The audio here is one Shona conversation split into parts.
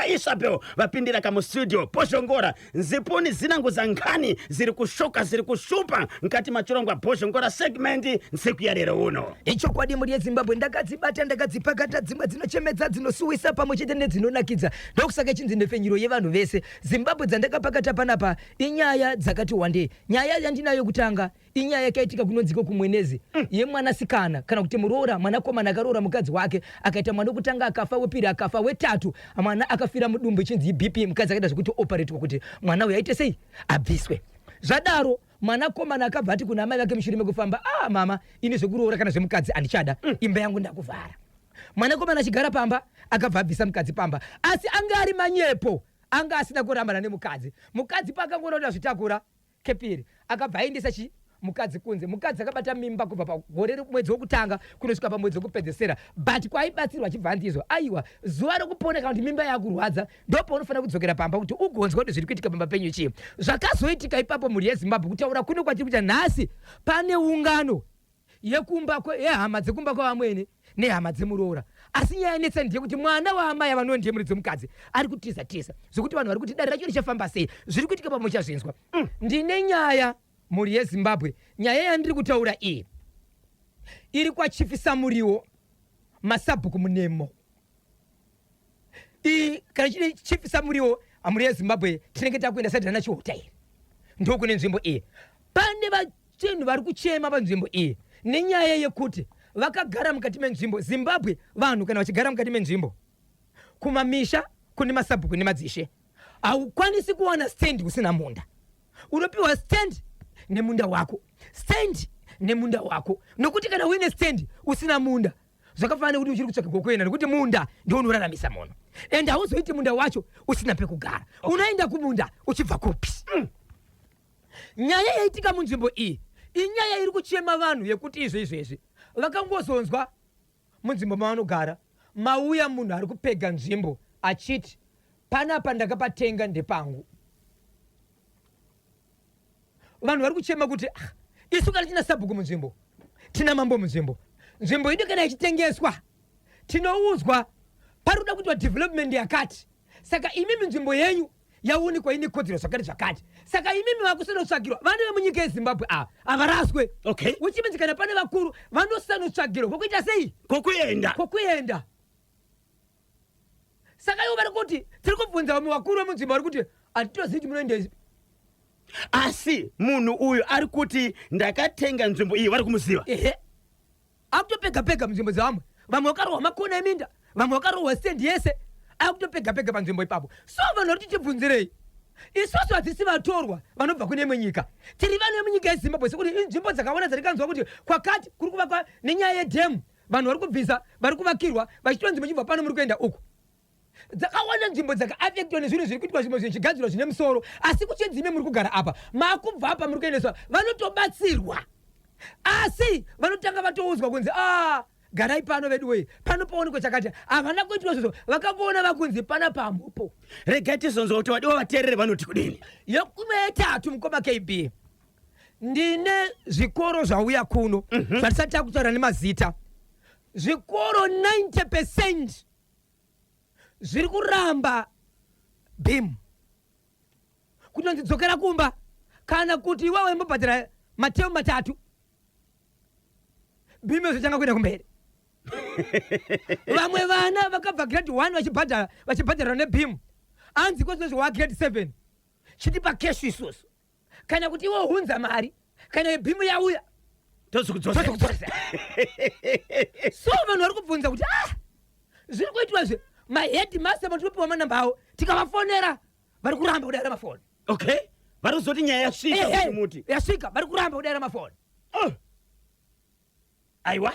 Baba Isabel vapindira kamustudio. Bhozhongora, nzipuni zinango za nkhani ziri kushoka, ziri kushupa mkati machirongwa Bhozhongora segment ntsiku ya lero uno. Ichokwadi, mhuri yeZimbabwe, ndakadzibata, ndakadzipakata, dzimwe dzinochemedza, dzinosuwisa pamwe chete nedzinonakidza. Ndokusaka ichinzi nhepfenyuro yevanhu vese. Zimbabwe, dzandakapakata panapa inyaya dzakati wandei. Nyaya yandinayo kutanga inyaya yakaitika kunonziko kuMwenezi, yemwanasikana kana kuti muroora, mwanakomana akaroora mukadzi wake, akaita mwana wekutanga akafa, wepiri akafa, wetatu mwana akafira mudumbu, ichinzi iBP. Mukadzi akaita zvekuti operatwa kuti mwana uyu aite sei, abviswe. Zvadaro mwanakomana akabva ati kuna amai vake mushure mekufamba, "Ah mama, ini zvekuroora kana zvemukadzi handichada, imba yangu ndakuvhara." Mwanakomana achigara pamba, akabva abvisa mukadzi pamba, asi anga ari manyepo, anga asina kurambana nemukadzi. Mukadzi paakangoona kuti azvitakura kepiri, akabva aendesa chi mukadzi kunze. Mukadzi akabata mimba kubva pagore, mwedzi wokutanga kunosvika pamwedzi wekupedzesera, but kwaibatsirwa achibva andizvo, aiwa, zuva rokupona kana kuti mimba yakurwadza, ndopaunofanira kudzokera pamba kuti ugonzwa kuti zviri kuitika pamba penyu chii. Zvakazoitika ipapo, mhuri yeZimbabwe, kutaura kuno kwatiri kuita nhasi, pane ungano yekumba yehama dzekumba kwavamwene nehama dzemuroora. Asi nyaya yanetsa ndeyekuti mwana waamai avanoo ndiye muridzi wemukadzi ari kutiza tiza, zvekuti vanhu vari kuti dare racho richafamba sei? Zviri kuitika pamwe chazvinzwa. Ndine nyaya, mhuri yeZimbabwe. Nyaya yandiri kutaura iyi iri kwaChief Samuriwo, masabhuku Munemo. Iyi kana chine Chief Samuriwo, mhuri yeZimbabwe, tinenge takuenda side rana Chihota iri, ndokune nzvimbo iyi. Pane vachinhu vari kuchema panzvimbo iyi nenyaya yekuti vakagara mukati menzvimbo. Zimbabwe, vanhu kana vachigara mukati menzvimbo kumamisha kune masabhuku nemadzishe, haukwanisi kuwana stand usina munda. Unopiwa stand nemunda wako, stand nemunda wako, nokuti kana uine stand usina munda, zvakafanana nekuti uchiri kutsvaga kwokuenda, nekuti munda ndio unoraramisa munhu, and hauzoiti munda wacho usina pekugara. Unoenda kumunda uchibva kupi? Nyaya yaitika munzvimbo iyi inyaya iri kuchema vanhu yekuti izvo izvezvi vakangozonzwa munzvimbo mavanogara mauya munhu ari kupega nzvimbo achiti, "Panapa ndakapatenga, ndepangu." Vanhu vari kuchema kuti, "Ah, isu kana tina sabhuku munzvimbo, tina mambo munzvimbo, nzvimbo yedu kana ichitengeswa tinoudzwa pari kuda kuitwa development yakati. Saka imimi nzvimbo yenyu yaonekwa ine kodzero zvakati zvakati, saka imimi vakusanotsvagirwa." Vana vemunyika yeZimbabwe ava havaraswe. Which means kana pane vakuru vanosanotsvagirwa kwokuita sei? Kokuenda. Kwokuenda. Saka ivo vari kuti tiri kubvunza vamwe vakuru vemunzvimbo, vari kuti hatitozivi kuti munoenda. Asi munhu uyu ari kuti ndakatenga nzvimbo iyi, vari kumuziva? Ehe, akutopega pega munzvimbo dzevamwe. Vamwe vakarohwa makona eminda, vamwe vakarohwa stendi yese, akutopega pega panzvimbo ipapo. So vanhu vari kuti, "Tibvunzirei, isusu hadzisi vatorwa vanobva kune imwe nyika, tiri vanhu vemunyika yeZimbabwe." Sekuti inzvimbo dzakawanda dzatikanzwa kuti kwakati kuri kuvakwa nenyaya yedhemu, vanhu vari kubvisa, vari kuvakirwa, vachitonzi muchibva pano muri kuenda uku. Dzakawanda nzvimbo dzakaaffectwa nezvinhu zviri kuitwa, zvimwe zvichigadzirwa zvine musoro, asi kuchinzi ime muri kugara apa, maakubva apa, muri kuendeswa. Vanotobatsirwa, asi vanotanga vatoudzwa kunzi, "A, garai pano vedu wei, pano paonekwa chakati." Havana kuitwa izvozvo, vakangoona vakunzi pana pamupo. Regai tizonzwa kuti vadiwa vateerere vanoti kudini. Yekutatu, mukoma KB, ndine zvikoro zvauya kuno zvatisati takutaura nemazita. Zvikoro 90% zviri kuramba BEAM, kutonzi dzokera kumba kana kuti iwewe imbobhadhara matemu 3, BEAM yozotanga kuenda kumberi. Vamwe vana vakabva grade 1 vachibhadhara, vachibhadharwa neBEAM, anzi kozvinozvi wa grade 7, chitipa cash isusu, kana kuti iwe hunza mari, kana BEAM yauya tozokudzosa. Tozokudzosa. So vanhu vari kubvunza kuti, "Ah, zviri kuitwa zve maheadmaster matinopiwa manamba avo, tikavafonera vari kuramba kudaira mafoni." Okay, vari kuzoti nyaya yasvika kuchimuti. Yasvika, vari kuramba kudaira mafoni. Oh. Aiwa,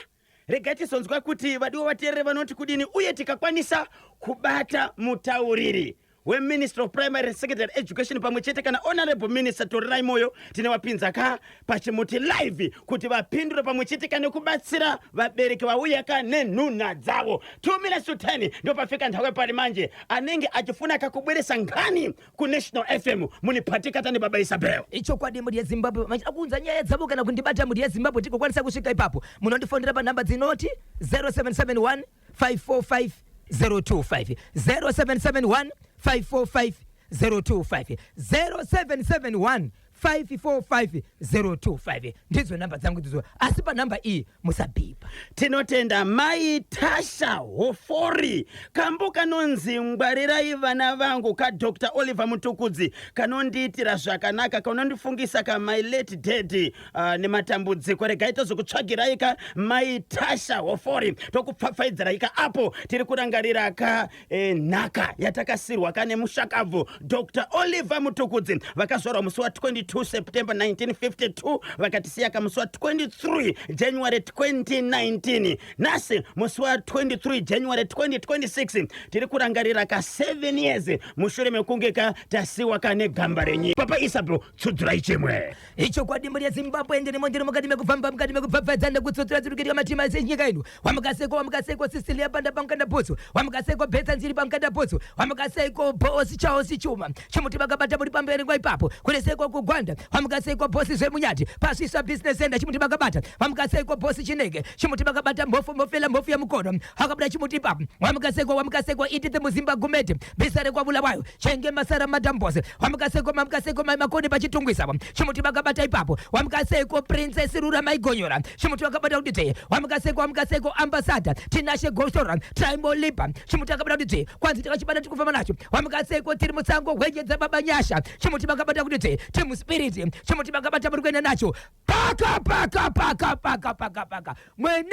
regai tizonzwa kuti vadiwa vateerere vanoti kudini, uye tikakwanisa kubata mutauriri weMinistry of Primary and Secondary Education pamwe chete kana Honorable Minister Torerai Moyo, tinevapinza ka pachimuti live kuti vapindure pamwe chete kana kubatsira vabereki vauya ka nenhunha dzavo. 2 minutes to 10 ndopafika nthawi pali manje anenge achifuna kakubweresa nkhani kuNational FM munipatikata nebaba Isabel. Ichokwadi, mhuri yeZimbabwe, vachida kuunza nyaya dzavo kana kundibata, mhuri yeZimbabwe, tigokwanisa kusvika ipapo, munondifonera panhamba dzinoti 0771 545 025, 0771 545 025, 0771 545 025. Ndidzo nhamba dzangu idzodzo, asi panhamba iyi musabhipa. Tinotenda Mai Tasha Hofori. Kambo kanonzi "Ngwarirai Vana Vangu" kaDr Oliver Mutukudzi kanondiitira zvakanaka, kanondifungisa ka my late daddy nematambudziko. Regai tozokutsvagirai ka Mai Tasha Hofori, tokupfapfaidzirai ka apo tiri kurangarira ka nhaka yatakasirwa ka nemushakabvu Dr Oliver Mutukudzi, vakazvarwa musi wa22 September 1952, vakatisiya ka musi wa23 January 2019. Nhasi musi wa23 January 2026 tiri kurangarira ka 7 years mushure mekunge ka tasiwa ka negamba renyika. Papa Isabel, tsudzurai chimwe. Ichokwadi, mhuri yeZimbabwe, ndirimo, ndiri mukati mekufamba, mukati mekupfapfadza nekutsotsora dziri kuitika matima senyika ino. Wamukaseko, wamukaseko Sisilia Panda pamukanda potso, wamukaseko Betsa Nziri pamukanda potso, wamukaseko Bosi Chaosi Chuma Chimuti vakabata muri pamberi kwa ipapo kureseko kugwanda, wamukaseko Bosi Zvemunyati pasvisa business center Chimuti vakabata, wamukaseko Bosi Chineke Chimuti vakabata, mhofu mhofela mhofu yamukono akabuda chimuti ipapo, wamukaseko, wamukaseko Itithe Muzimba Gumete Bisare kwaBulawayo Chenge Masara Madambose, wamukaseko, mamukaseko Mai Makoni pachitungwisa chimuti vakabata ipapo, wamukaseko Princess Rura Maigonyora chimuti vakabata kuti dzve, wamukaseko, wamukaseko Ambassador Tinashe Gosora Traimolipa chimuti akabata kuti dzve, kwanzi takachibata tikufamba nacho, wamukaseko tiri musango hwenje Baba Nyasha chimuti vakabata kuti dzve, team spirit chimuti vakabata muri kuenda nacho paka paka paka paka paka paka mwenezi.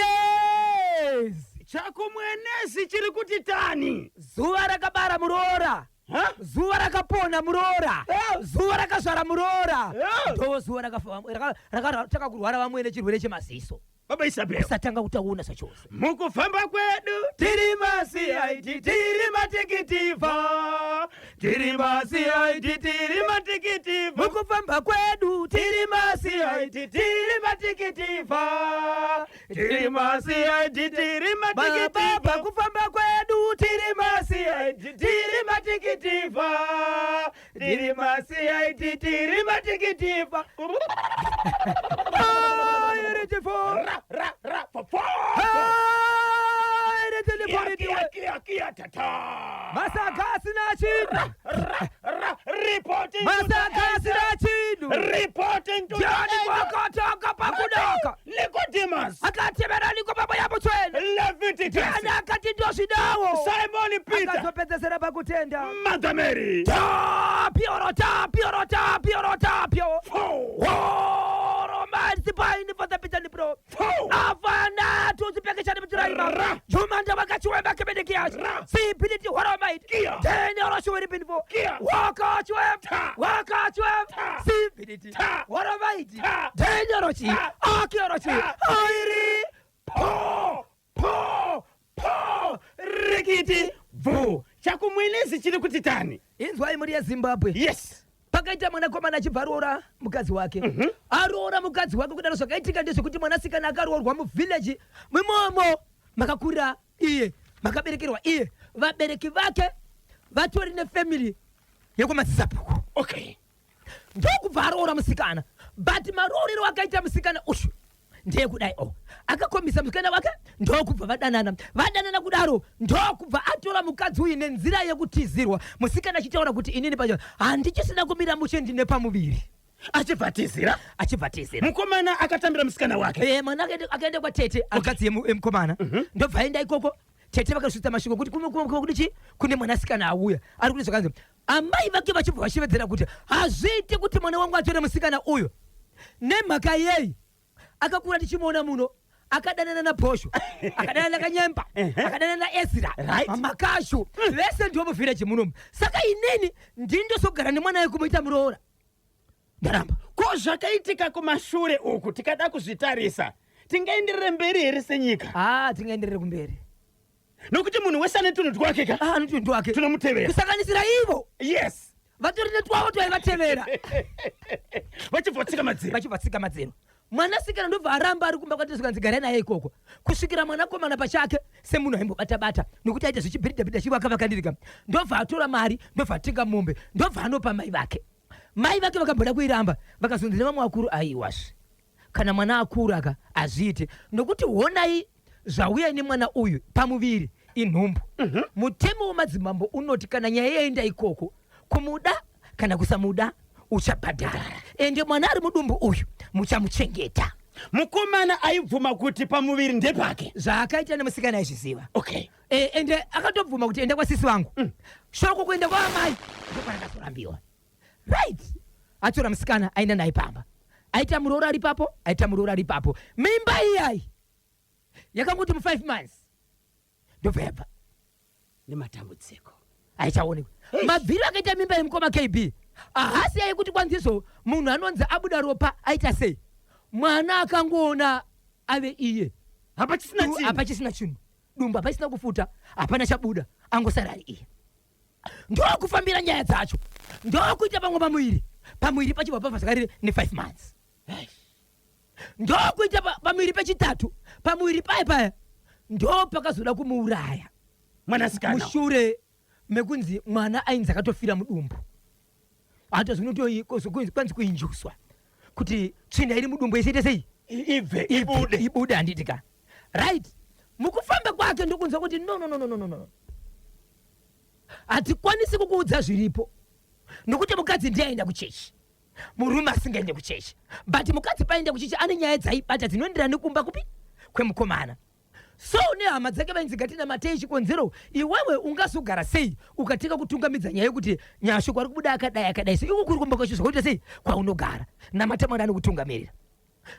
Chakumwenezi chiri kuti tani. Zuva rakabara muroora. Ha? Zuva rakapona muroora. Zuva rakazvara muroora. Ndo zuva rakatanga kurwara vamwene chirwere chemaziso. Baba Isabel, kusatanga kutaona zvachose. Mukufamba kwedu tiri maCID, tiri matikitivha, tiri maCID, tiri matikitivha. Mukufamba kwedu tiri maCID, tiri matikitivha, tiri maCID, tiri baba matikitivha. Kufamba kwedu tiri maCID, tiri matikitivha, tiri maCID, tiri matikitivha. Ayeretifo. Ra ra ra fo fo. Ayeretelefonidiwe. Kia kia tata. Masaga asina chinhu. Ra ra, reporting to the Masaga asina chinhu. Reporting to the Ndiani kwakatanga pakudaka? Nicodemus. Akatevera niko baba yamutswene. Leviticus. Ndiani akati ndozvidawo? Simon Peter. Akazopedzesera pakutenda. Mother Mary. Tapio, tapio, tapio, tapio. Four. Oro mansipaini fodapitani pro. Four. Afana tuzipekeshani mutiraima. Ra. Jumanda wakachiwemba kebedekiachi. Ra. Sipiliti horomaiti. Kia. Tene oroshuweripinifo. Kia. Wakachwem. Ta. Wakachwem. Ta. Sipiliti. Ta. Horomaiti. Ta. Tene orochi. Ta. Akiorochi. Ta. Airi. Po po po rikiti bvu. Chakumwenezi chiri kuti tani. Inzwai mhuri yeZimbabwe. Yes. Pakaita mwanakomana achibva aroora mukadzi wake. Aroora mukadzi wake kudaro, zvakaitika ndezvekuti mwanasikana akaroorwa muvhileji mimomo makakurira iye, makaberekerwa iye, vabereki vake vatori nefamily yekwamadzisabhuku. Ndokubva aroora musikana, but maroorero akaita musikana ushu ndeyekudai o akakombisa musikana wake, ndokubva vadanana. Vadanana kudaro, ndokubva atora mukadzi uyu nenzira yekutizirwa, musikana achitaura kuti inini pacho handichisina kumira mushe, ndine pamuviri. Achibva tizira. Achibva tizira. Mukomana akatambira musikana wake. Mwana akaenda kwatete, akadzi yemukomana. Ndobva aenda ikoko, tete vakasvitsa mashoko kuti kuti chi kune mwanasikana auya ari kuti zvakanzi. Amai vake vachibva vashevedzera kuti hazviiti kuti mwana wangu atore musikana uyu. Nemhaka yei? Akakura tichimuona muno akadanana naBhosho, akadanana naKanyemba, akadanana naEzra. Makashu vese ndiwo muvhireji munomu. Saka inini ndindosogara nemwana wekumuita muroora, ndaramba. Ko zvakaitika kumashure uku, tikada kuzvitarisa, tingaenderere mberi here senyika? Ah, tingaenderere kumberi. Nokuti munhu wese ane tunhu twake ka. Ah, anotunhu twake. Tunomutevera. Kusanganisira ivo. Vatori netwavo twaivatevera. Vachibva vatsika madziro. Vachibva tsika madziro. Mwanasikana ndobva aramba ari kumba kwatizvikanzi garai naye ikoko kusvikira mwanakomana pachake semunhu aimbobata-bata, nokuti aita zvichibhiridha-bhiridha chivakavakandirika, ndobva atora mari, ndobva atenga mombe, ndobva anopa mai vake. Mai vake vakamboda kuiramba, vakazonzi nevamwe vakuru, aiwazve kana mwana akura ka hazviiti, nokuti honai zvauya nemwana uyu pamuviri. Inhumbu. Mutemo wemadzimambo unoti kana nyaya yaenda ikoko, kumuda kana kusamuda uchabhadhara, ende mwana ari mudumbu uyu muchamuchengeta. Mukomana aibvuma kuti pamuviri ndepake. Zvaakaita nemusikana aizviziva. Okay. Ende akatobvuma kuti enda kwasisi vangu. Shoko kuenda kwaamai ndokwarakazorambiwa. Right, atora musikana aenda naye pamba, aita muroora ari papo, aita muroora ari papo. Mimba iyayi yakangoti mu5 months ndobva yabva. Nematambudziko. Haichaonekwi. Mabviro akaita mimba yemukoma KB ahasi aikuti kwanzizo munhu anonzi abuda ropa aita sei. Mwana akangoona ave iye. Hapachisina chinhu. Hapachisina chinhu, dumbu hapachisina kufuta, hapana chabuda, angosara ari iye. Ndokufambira nyaya dzacho, ndokuita pamwe pamuviri, pamuviri pachibva pabva zvakarire ne5 months. Ndokuita pamuviri pechitatu, pamuviri paya paya ndo pakazoda kumuuraya mwanasikana, mushure mekunzi mwana ainzi akatofira mudumbu. Kwanzi kuinjuswa kuti tsvina iri mudumbu isiite sei? Ibve, ibude. Ibude, handiti ka? Right, mukufamba kwake ndokunzwa kuti no, no, no, no, no, no, hatikwanisi kukuudza zviripo nokuti mukadzi ndiye aenda kuchechi, murume asingaende kuchechi. But mukadzi paenda kuchechi ane nyaya dzaibata dzinoenderana nekumba kupi kwemukomana. So nehama dzake vainzi ngatinamatei chikonzero iwewe ungazogara sei ukatenga kutungamidza nyaya yekuti nyashoko ari kubuda akadai akadai, so iko kuri kumba kwacho zvakaita sei kwaunogara? Namata, Mwari anokutungamirira.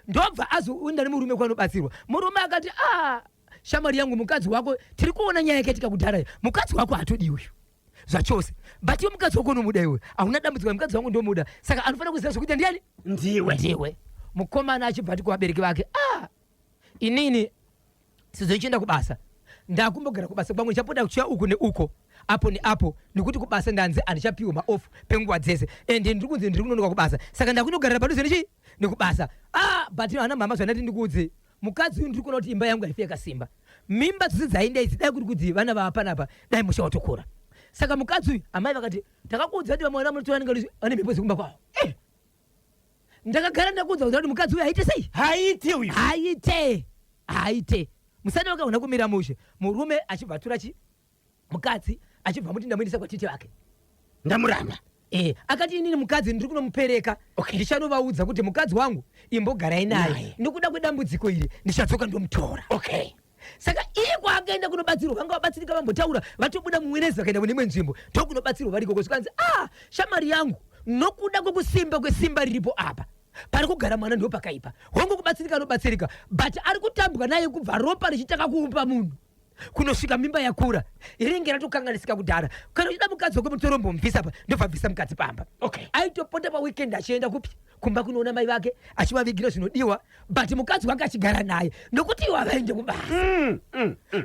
Ndobva azoenda nemurume kwanobatsirwa. Murume akati, "A shamwari yangu, mukadzi wako tiri kuona nyaya yakaitika kudhara, mukadzi wako hatodi uyu zvachose, but iwe mukadzi wako unomuda, iwe hauna dambudziko." "Mukadzi wangu ndomuda." "Saka anofanira kuziva zvekuita ndiani?" Ndiwe. Ndiwe. Mukomana achibva ati kuvabereki vake, "A inini sezvo ichienda kubasa, ndakumbogara kubasa kwangu, ndichapota kuchiuya uku neuko, apo neapo, nekuti kubasa ndanzi handichapiwa maoff penguva dzese, ende ndiri kunzi ndiri kunonoka kubasa, saka ndakunogarira padhuze nechi nekubasa." Ah, but ana mama, zvandati ndikuudze, mukadzi uyu ndiri kuona kuti imba yangu haifi yakasimba. Mimba dzose dzainda idzi, dai kuri kuti vana vava panapa, dai musha watokura. Saka mukadzi uyu, amai vakati, "Takakuudza kuti vamwe vana munotora vanenge vane mhepo dzekumba kwavo. Ndakagara ndakuudza kuti mukadzi uyu aite sei?" Haiti uyu. Haite, haite. Musana wakaona kumira mushe. Murume achibva atora chi mukadzi, achibva muti, "Ndamuendesa kwatete vake." Ndamuramba. Akati, "Inini mukadzi ndiri kunomupereka. Ndichanovaudza kuti mukadzi wangu imbogarai naye. Naye. Nokuda kwedambudziko iri ndichadzoka ndomutora." Saka iye kwaakaenda kunobatsirwa, vanga vabatsirika, vambotaura, vatobuda mumwenezi, vakaenda kune imwe nzvimbo, ndokunobatsirwa variko. Zvikanzi, "A shamwari yangu, nokuda kwekusimba kwesimba riripo apa, pari kugara mwana ndo pakaipa. Hongu kubatsirika anobatsirika, but ari kutambwa naye kubva ropa richitaka kuumba munhu kunosvika mimba yakura, ringe ratokanganisika kudhara. Kana uchida mukadzi wako, mutoro mbomubvisa pa." Ndobva bvisa mukadzi pamba. Aitopota paweekend achienda kupi? Kumba kunoona mai vake, achivavigira zvinodiwa, but mukadzi wake achigara naye nokuti iwo havaende kubasa.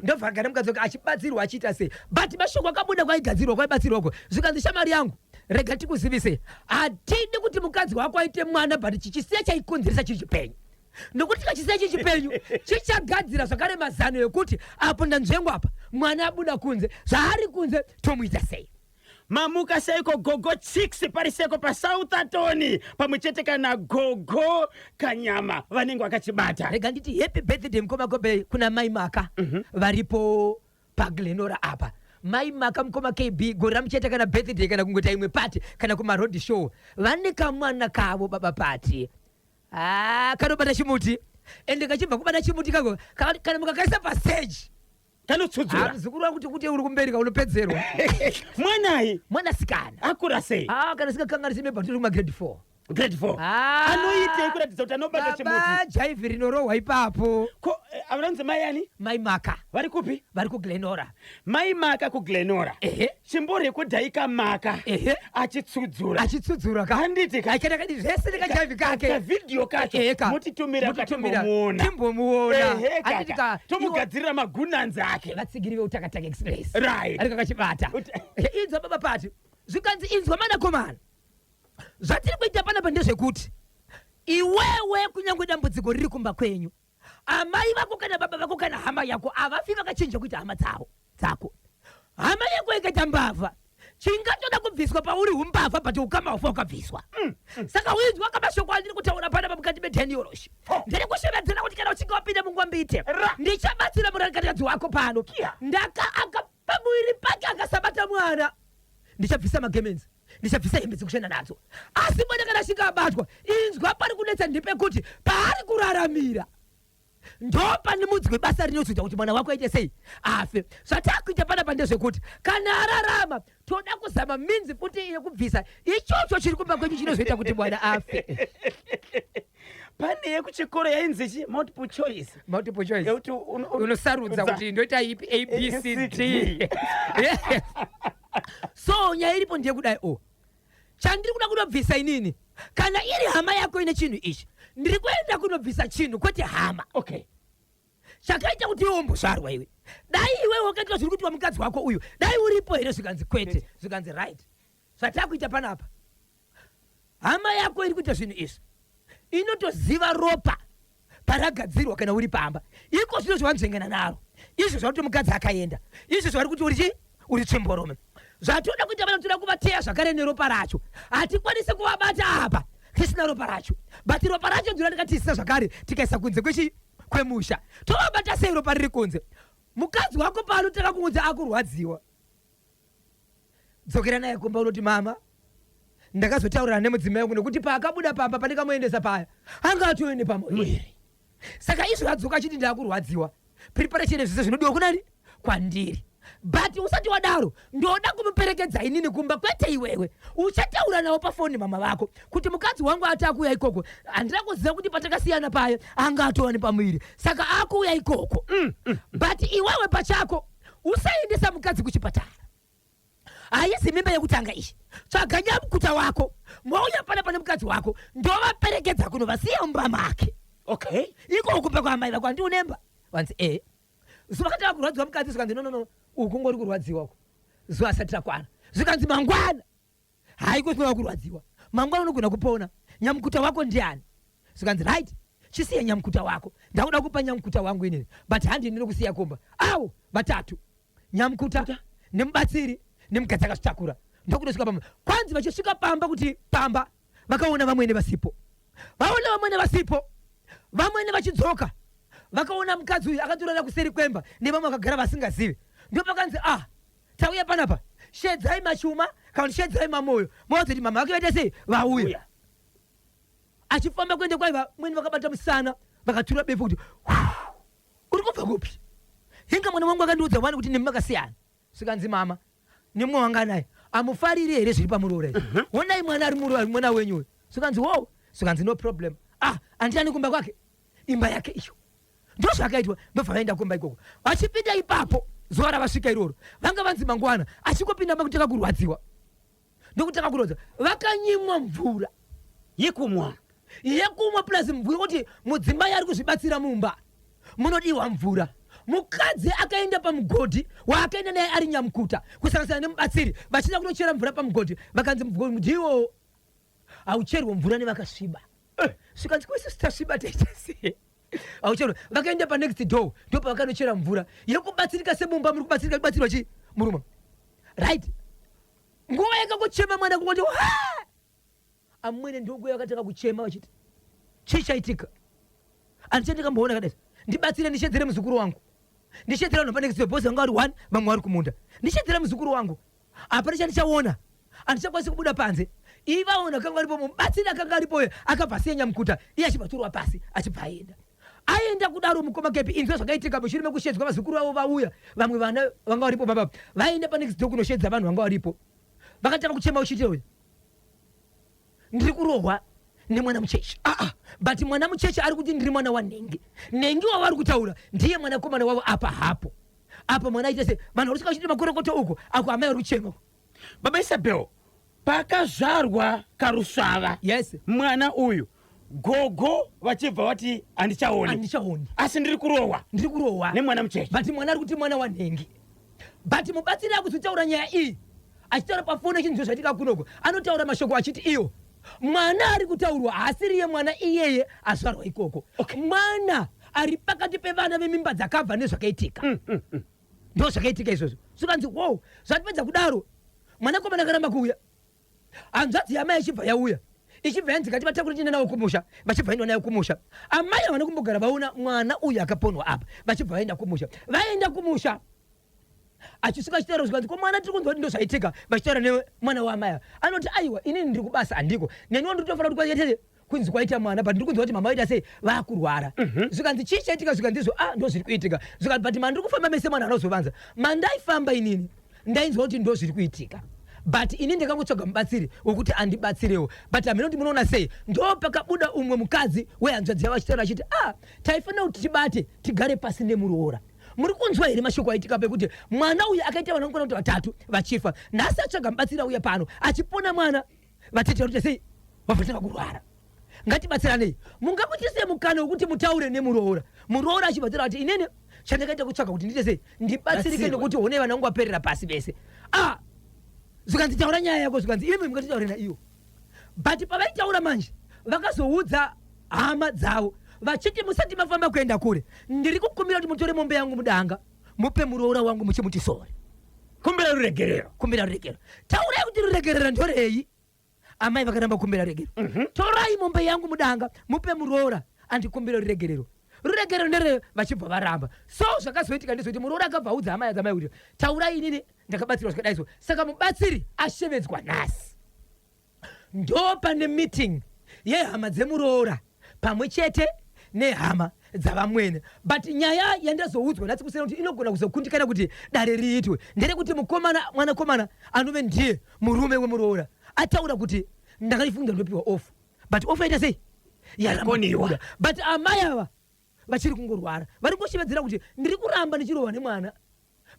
Ndobva agara mukadzi wake achibatsirwa, achiita sei, but mashoko akabuda kwaigadzirwa, kwaibatsirwako, zvikanzi, "Shamwari yangu, rega tikuzivise, hatidi kuti mukadzi wako aite mwana, but chichisiya chaikonzeresa chiri chipenyu, nokuti tikachisiya chiri chipenyu chichagadzira zvakare mazano ekuti apo ndanzvengwa apa, mwana abuda kunze, zvaari kunze tomuita sei?" Mamuka seiko gogo Chicks pariseko paSoutherton, pamwe chete kana gogo Kanyama vanenge vakachibata? Rega nditi happy birthday, mukoma Kobe, kuna mai Maka varipo paGlenora apa. Mai Maka, mukoma KB, gore ramuchaita kana birthday kana kungoita imwe party kana kumaroad show, vane kamwana kavo, baba Pati. Ah, kanobata chimuti, ende kachibva kubata chimuti kako, kana mukakaisa pastage kanotsudzura. Muzukuru wangu, kuti uri kumberi kaunopedzerwa. Mwanai? Mwanasikana. Akura sei? Ah, kana singakanganisi maybe tiri kumagrade 4. Grade 4. Ah. Anoitei kuratidza kuti anobata chimuti? Baba, jaivhi rinorohwa ipapo. Ko vanonzi mai ani? Mai Maka. Vari kupi? Vari kuGlenora. Mai Maka kuGlenora. Ehe. Chimborekodhaika Maka achitsudzura. Achitsudzura ka. Handiti ka? Aikana kadi zvese nekajaivhi kake. Kavhidhiyo kacho. Ehe ka. Mutitumira. Mutitumira. Katimbomuona. Timbomuona. Ehe. Handiti Kaka ka? tomugadzirira magunanzi ake. Vatsigiri veUtakataka Express. Ari kakachibata. Inzwa, baba Pati, zvikanzi, "Inzwa manakomana, zvatiri kuita panapa ndezvekuti iwewe kunyange dambudziko riri kumba kwenyu, amai vako kana baba vako kana hama yako havafi vakachinja kuita hama dzavo dzako. Hama yako ikaita mbavha, Chingatoda kubviswa pauri umbavha, but ukama hufa hwakabviswa. Saka uinzwa kamashoko andiri kutaura panapa mukati medhenioroshi. Ndiri kushevedzera kuti kana uchinge wapinda mungwambite, Ra. ndichabatsira murangariradzi wako pano. Kia. Ndaka aka pamuviri pake akasabata mwana, ndichabvisa magemenzi, ndichabvisa hembe dzekushanda nadzo. Asi mwana kana achinge abatwa, inzwa pari kunetsa ndepekuti paari kuraramira ndo pane mudzi webasa rinozoita kuti mwana wako aite sei, afe. Zvatakuita panapa ndezvekuti kana ararama, toda kuzama minzi futi yekubvisa ichocho chiri kumba kwenyu chinozoita kuti mwana afe. Pane yekuchikoro yainzi chi multiple choice. Multiple choice. Yekuti unosarudza kuti ndoita ipi, A, B, C, D. So nyaya iripo ndeyekudai o chandiri kuda kunobvisa inini, kana iri hama yako ine chinhu ichi, ndiri kuenda kunobvisa chinhu, kwete hama. Chakaita kuti iwe umbozvarwa iwe, dai iwe wakaitwa zviri kuitwa mukadzi wako uyu, dai uripo here? Zvikanzi kwete. Zvikanzi right, zvatakuita panapa, hama yako iri kuita zvinhu izvi inotoziva ropa paragadzirwa kana uri pamba iko zvino zvavanzvengana naro izvo zvakuti mukadzi akaenda, izvo zvari kuti uri chi uri tsvimborume. Zvatoda kuita vana, toda kuvateya zvakare neropa racho. Hatikwanisi kuvabata apa tisina ropa racho, but ropa racho ndiro rikatiisisa zvakare tikaisa kunze kwechi kwemusha. Tovabata sei ropa riri kunze? Mukadzi wako paanotanga kuudza akurwadziwa, dzokera naye kumba, unoti, "Mama, ndakazotaurirana nemudzimai wangu nekuti paakabuda pamba pandikamuendesa paya anga atoende pamuviri. Saka izvo adzoka achiti ndaakurwadziwa. Preparation zvese zvinodiwa kunani kwandiri, but usati wadaro ndoda kumuperekedza inini kumba, kwete iwewe. Uchataura navo pafoni mama vako kuti mukadzi wangu ati akuuya ikoko. Handina kuziva kuti patakasiyana paya anga atova nepamuviri, saka akuuya ikoko. But iwewe pachako usaendesa mukadzi kuchipatara. Haisi mimba yekutanga iyi. Tsvaga nyamukuta wako, mouya pana pane mukadzi wako, ndovaperekedza kunovasiya mumba make." Iko kumba kwaamai vako handi unemba vanzi e zuva katava kurwadziwa mukadzi. Zvikanzi, "No, no, no, uku ngori kurwadziwa uku, zuva asati rakwana." Zvikanzi, "Mangwana haiko zvinova kurwadziwa, mangwana unogona kupona. Nyamukuta wako ndiani?" Zvikanzi, "Right, chisiya nyamukuta wako. Ndakuda kupa nyamukuta wangu inini, but handi ndinokusiya kumba." Avo vatatu, nyamukuta nemubatsiri nemukadzi akazvitakura, ndokunosvika pamba. Kwanzi vachisvika pamba, kuti pamba vakaona vamwene vasipo. Vaona vamwene vasipo, vamwene vachidzoka vakaona mukadzi uyu akatorara kuseri kwemba nevamwe vakagara vasingazivi. Ndopakanzi, "Ah, tauya panapa, shedzai machuma kana kuti shedzai mamoyo, maudza kuti mama vake vaita sei, vauya." Uya. Achifamba kuenda kwaiva mwene, vakabata musana, vakatura befu kuti, "Uri kubva kupi? Hinga mwana wangu akandiudza wani kuti nemi makasiyana." Zvikanzi, "Mama nemumwe wanga naye amufariri here zviri pamuroora izvi? Honai mwana ari muroora, mwana wenyu uyu." Zvikanzi, "Wo." Zvikanzi, "No problem. Ah, handiyani kumba kwake, imba yake iyo." Ndo zvakaitwa. Ndobva vaenda kumba ikoko. Vachipinda ipapo, zuva ravasvika iroro vanga vanzi mangwana, achingopinda makutanga kurwadziwa, ndokutanga kurwadza, vakanyimwa mvura yekumwa. Yekumwa plus mvura, kuti mudzimai ari kuzvibatsira mumba munodiwa mvura. Mukadzi akaenda pamugodhi waakaenda naye ari nyamukuta, kusanganisira nemubatsiri, vachida kunochera mvura pamugodhi, vakanzi mugodhi iwowo haucherwe mvura nevakasviba. Zvikanzi, "Kwese tasviba, taita sei? Haucherwe." Vakaenda panext door, ndo pavakanochera mvura yekubatsirika. Semumba muri kubatsirika, kubatsirwa chi murume. Right, nguva yakangochema mwana kungoti "Ha!" Amwene ndokuya vakatanga kuchema vachiti, "Chii chaitika? Handicha ndikamboona kadai. Ndibatsire, ndishedzere muzukuru wangu, ndishedzere vanhu panext door." Boss vanga vari one, vamwe vari kumunda. "Ndishedzere muzukuru wangu, hapana chandichaona, handichakwanisi kubuda panze." Ivaona kanga aripo mubatsiri akanga aripoyo, akabva asiya nyamukuta iye achibva torwa pasi, achibva aenda. Aenda kudaro, mukoma Kepi, inzwa zvakaitika. Mushure mekushedzwa vazukuru vavo vauya, vamwe vana vanga varipo baba vaenda panext door kunoshedza vanhu vanga varipo, vakatanga kuchema uchiti, "Uyu ndiri kurohwa nemwana mucheche." Aa, but mwana mucheche ari kuti, "Ndiri mwana wanhengi." Nhengi wavari kutaura ndiye mwanakomana wavo. Apa hapo apa mwana aita se vanhu vari kusvika vachiti makorokoto uko ako, amai vari kuchema. Baba Isabel, pakazvarwa karusvava, mwana uyu, gogo vachibva vati, "Handichaoni." "Handichaoni." "Asi ndiri kurohwa." "Ndiri kurohwa." "Nemwana mucheche." But mwana ari kuti mwana wanhengi. But mubatsiri akuzotaura nyaya iyi achitaura pafoni achinzwa zvaitika kunoko, anotaura mashoko achiti iyo mwana ari kutaurwa haasiriye mwana iyeye azvarwa ikoko. Mwana ari pakati pevana vemimba dzakabva nezvakaitika. Ndo zvakaitika izvozvo. Zvikanzi, "Wow." Zvatipedza kudaro. Mwanakomana akaramba kuuya. Hanzvadzi yamai ichibva yauya ichibva yanzi ngati vatakure tiende nawo kumusha, vachibva vaendwa nayo kumusha. Amai havana kumbogara vaona mwana uyu akaponwa apa, vachibva vaenda kumusha. Vaenda kumusha achisvika achitaura zvikanzi ko mwana tiri kunzwa kuti ndozvaitika, vachitaura nemwana waamai ava. Anoti aiwa inini ndiri kubasa handiko, neniwo ndiri kutofanira kuti kwaite kunzi kwaita mwana but ndiri kunzwa kuti mama vaita sei vakurwara. Zvikanzi chii chaitika, zvikanzi izvo ah ndozviri kuitika. Zvikanzi but mandiri kufamba mese mwana anozovanza mandaifamba inini ndainzwa kuti ndozviri kuitika but ini ndakangotsvaga mubatsiri wekuti andibatsirewo but hameno kuti munoona sei. Ndo pakabuda umwe mukadzi wehanzvadzi yavo achitaura achiti ah taifanira kuti tibate tigare pasi nemuroora. Muri kunzwa here mashoko aitika pekuti mwana uyu akaita vana vanokwana kuti vatatu vachifa, nhasi atsvaga mubatsiri auya pano achipona mwana, vatete vari kuita sei vavatanga kurwara. Ngatibatsiranei, mungamuitise mukana wekuti mutaure nemuroora, muroora achibatsira kuti inini chandakaita kutsvaga kuti ndiite sei ndibatsirike nekuti honei vana vangu vaperera pasi vese. Ah, zvikanzi taura nyaya yako, zvikanzi imi mungatitaure naiyo. But pavaitaura manje vakazoudza hama dzavo vachiti musati mafamba kuenda kure, ndiri kukumbira kuti mutore mombe yangu mudanga mupe muroora wangu muchimuti sori. Kumbira ruregerero. Kumbira ruregerero. Taurai kuti ruregerero ndorei. Amai vakaramba kukumbira ruregerero. Torai mombe yangu mudanga mupe muroora andikumbira ruregerero. Ruregerero ndere vachibva varamba. So zvakazoitika ndezvekuti muroora akabva audza hama yadzamai kuti taurai inini ndakabatsirwa zvakadai so. Saka mubatsiri ashevedzwa nhasi. Ndo pane meeting yehama dzemuroora pamwe chete nehama dzavamwene. But nyaya yandazoudzwa nhasi kuseni kuti inogona kuzokundikana kuti dare riitwe nderekuti mukomana, mwanakomana anove ndiye murume wemuroora ataura kuti ndakaifunga ndopiwa off but off yaita sei yaramba Yakoniwa. kubuda. But amai ava vachiri kungorwara vari kushevedzera kuti ndiri kuramba ndichirohwa nemwana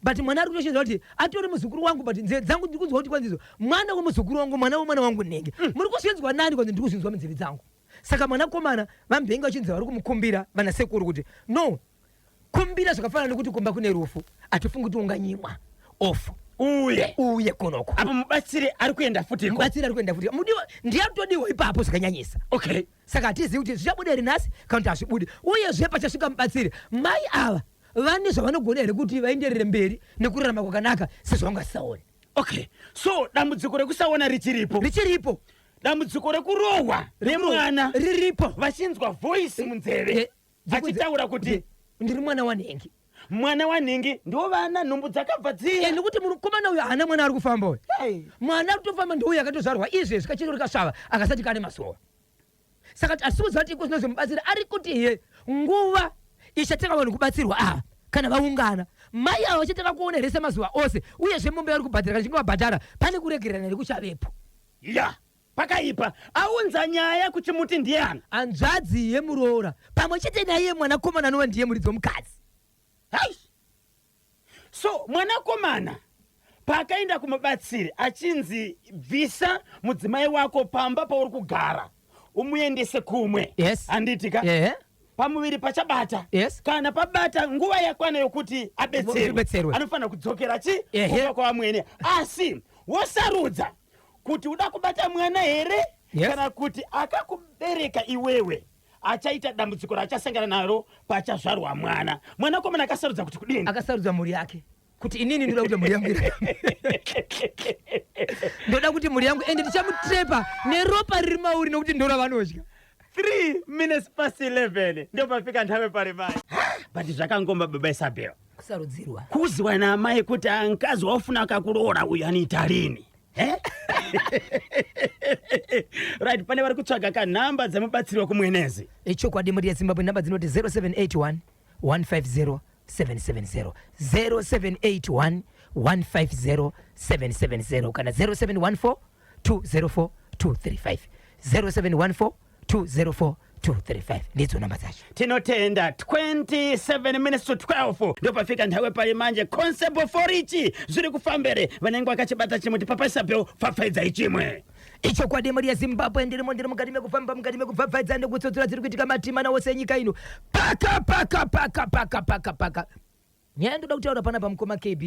but mwana ari kutoshevedzera kuti atori muzukuru wangu but nzeve dzangu ndiri kunzwa kuti kwanzizo mwana wemuzukuru wangu mwana wemwana wangu nenge muri kuzvinzwa nani kwanzi ndiri kuzvinzwa munzeve dzangu. Saka mwanakomana vambenge vachinzi vari kumukumbira vana sekuru kuti no kumbira zvakafanana nekuti kumba kune rufu hatifungi kuti unganyimwa off uye uye kunoko apo mubatsiri ari kuenda futi mubatsiri ari kuenda futi mudiwa ndiye atodiwa ipapo zvakanyanyisa. Okay. Saka hatizivi kuti zvichabuda here nhasi kana kuti hazvibudi. Uyezve pachasvika mubatsiri mai ava vane zvavanogona here kuti vaenderere mberi nekurarama kwakanaka sezvavangasaone. Okay. So dambudziko rekusaona richiripo. Richiripo. Dambudziko rekurohwa remwana riripo. Vachinzwa voice munzeve achitaura kuti ndiri mwana wanhingi. Mwana wanhingi ndo vana nhumbu dzakabva dziya. Nekuti mukomana uyu haana mwana ari kufamba uyu. Hey. Mwana ari kutofamba ndouyu akatozvarwa izvezvi kachero rikasvava akasati kane mazuva. Saka asi kuziva kuti iko zvinozomubatsira ari kuti he nguva ichatanga vanhu kubatsirwa ava kana vaungana mai ava vachatanga kuona here semazuva ose uyezve mombe vari kubhadhara kana chinge vabhadhara pane kuregererana here kuchavepo. Ya pakaipa aunza nyaya kuti muti ndiani. Hanzvadzi yemuroora pamwe chete naiye mwanakomana anova ndiye muridzi wemukadzi. Hai. So mwanakomana paakaenda kumubatsiri achinzi bvisa mudzimai wako pamba pauri kugara umuendese kumwe. Yes. Handiti ka? Yeah. Pamuviri pachabata. Yes. Kana pabata nguva yakwana yokuti abetserwe. Abetserwe. Anofanira kudzokera chi? Ehe. Kumba kwavamwene. Asi wosarudza kuti uda kubata mwana here? Yes. Kana kuti akakubereka iwewe achaita dambudziko raachasangana naro pachazvarwa mwana. Mwanakomana akasarudza kuti kudini? Akasarudza mhuri yake kuti inini ndoda kuti mhuri yangu irarame. Ndoda kuti mhuri yangu ende tichamutrepa neropa riri mauri nokuti ndora vanodya. 3 minutes past 11 ndio pafika nthawi pari pai. But zvakangomba baba Isabel. Kusarudzirwa. Kuziwa na amai kuti ankazi waufuna akakuroora uyu anoita rini. Right, pane vari kutsvaga ka nhamba dzemubatsiri wekumwenezi. Ichokwadi mhuri yeZimbabwe nhamba dzinoti 0781 150 770 0781 150 770 kana 0714 204 235 0714 204 235 ndidzo namba dzacho. Tinotenda. 27 minutes to 12 ndopafika nthawi pali manje constable Forichi zviri kufambere vanenge vakachibata chimuti Papa Isabel pfapfaidzai chimwe. Ichokwadi mhuri yeZimbabwe ndirimo ndiri mukati mekufamba mukati mekupfapfaidza nekutsotsora dziri kuitika matima ose enyika ino paka paka paka paka paka paka. Nyaya ndoda kutaura panapa mukoma KB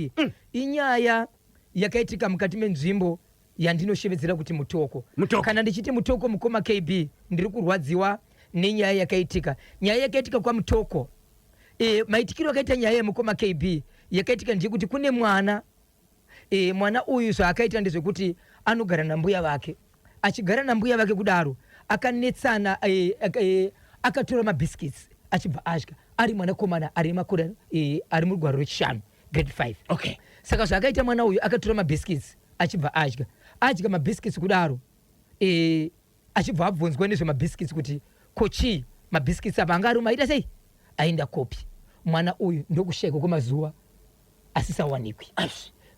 inyaya yakaitika mukati menzvimbo yandinoshevedzera kuti Mutoko. Mutoko. Kana ndichiti Mutoko mukoma KB ndiri kurwadziwa nenyaya yakaitika. Nyaya yakaitika kwaMutoko. Maitikiro akaita nyaya yemukoma KB yakaitika ndeyekuti kune mwana E, mwana uyu zvaakaita ndezvekuti anogara nambuya vake. Achigara nambuya vake kudaro akanetsana e, e, akatora mabiscuits achibva adya ari mwanakomana ari makore e, ari murugwaro rwechishanu grade 5. Okay. Saka zvaakaita mwana uyu akatora mabiscuits achibva adya. Adya mabiscuits kudaro e, achibva abvunzwa nezvemabiscuits kuti ko chii mabiscuits apa anga ari maita sei aenda kopi. Mwana uyu ndokushaikwa kwemazuva asisawanikwi.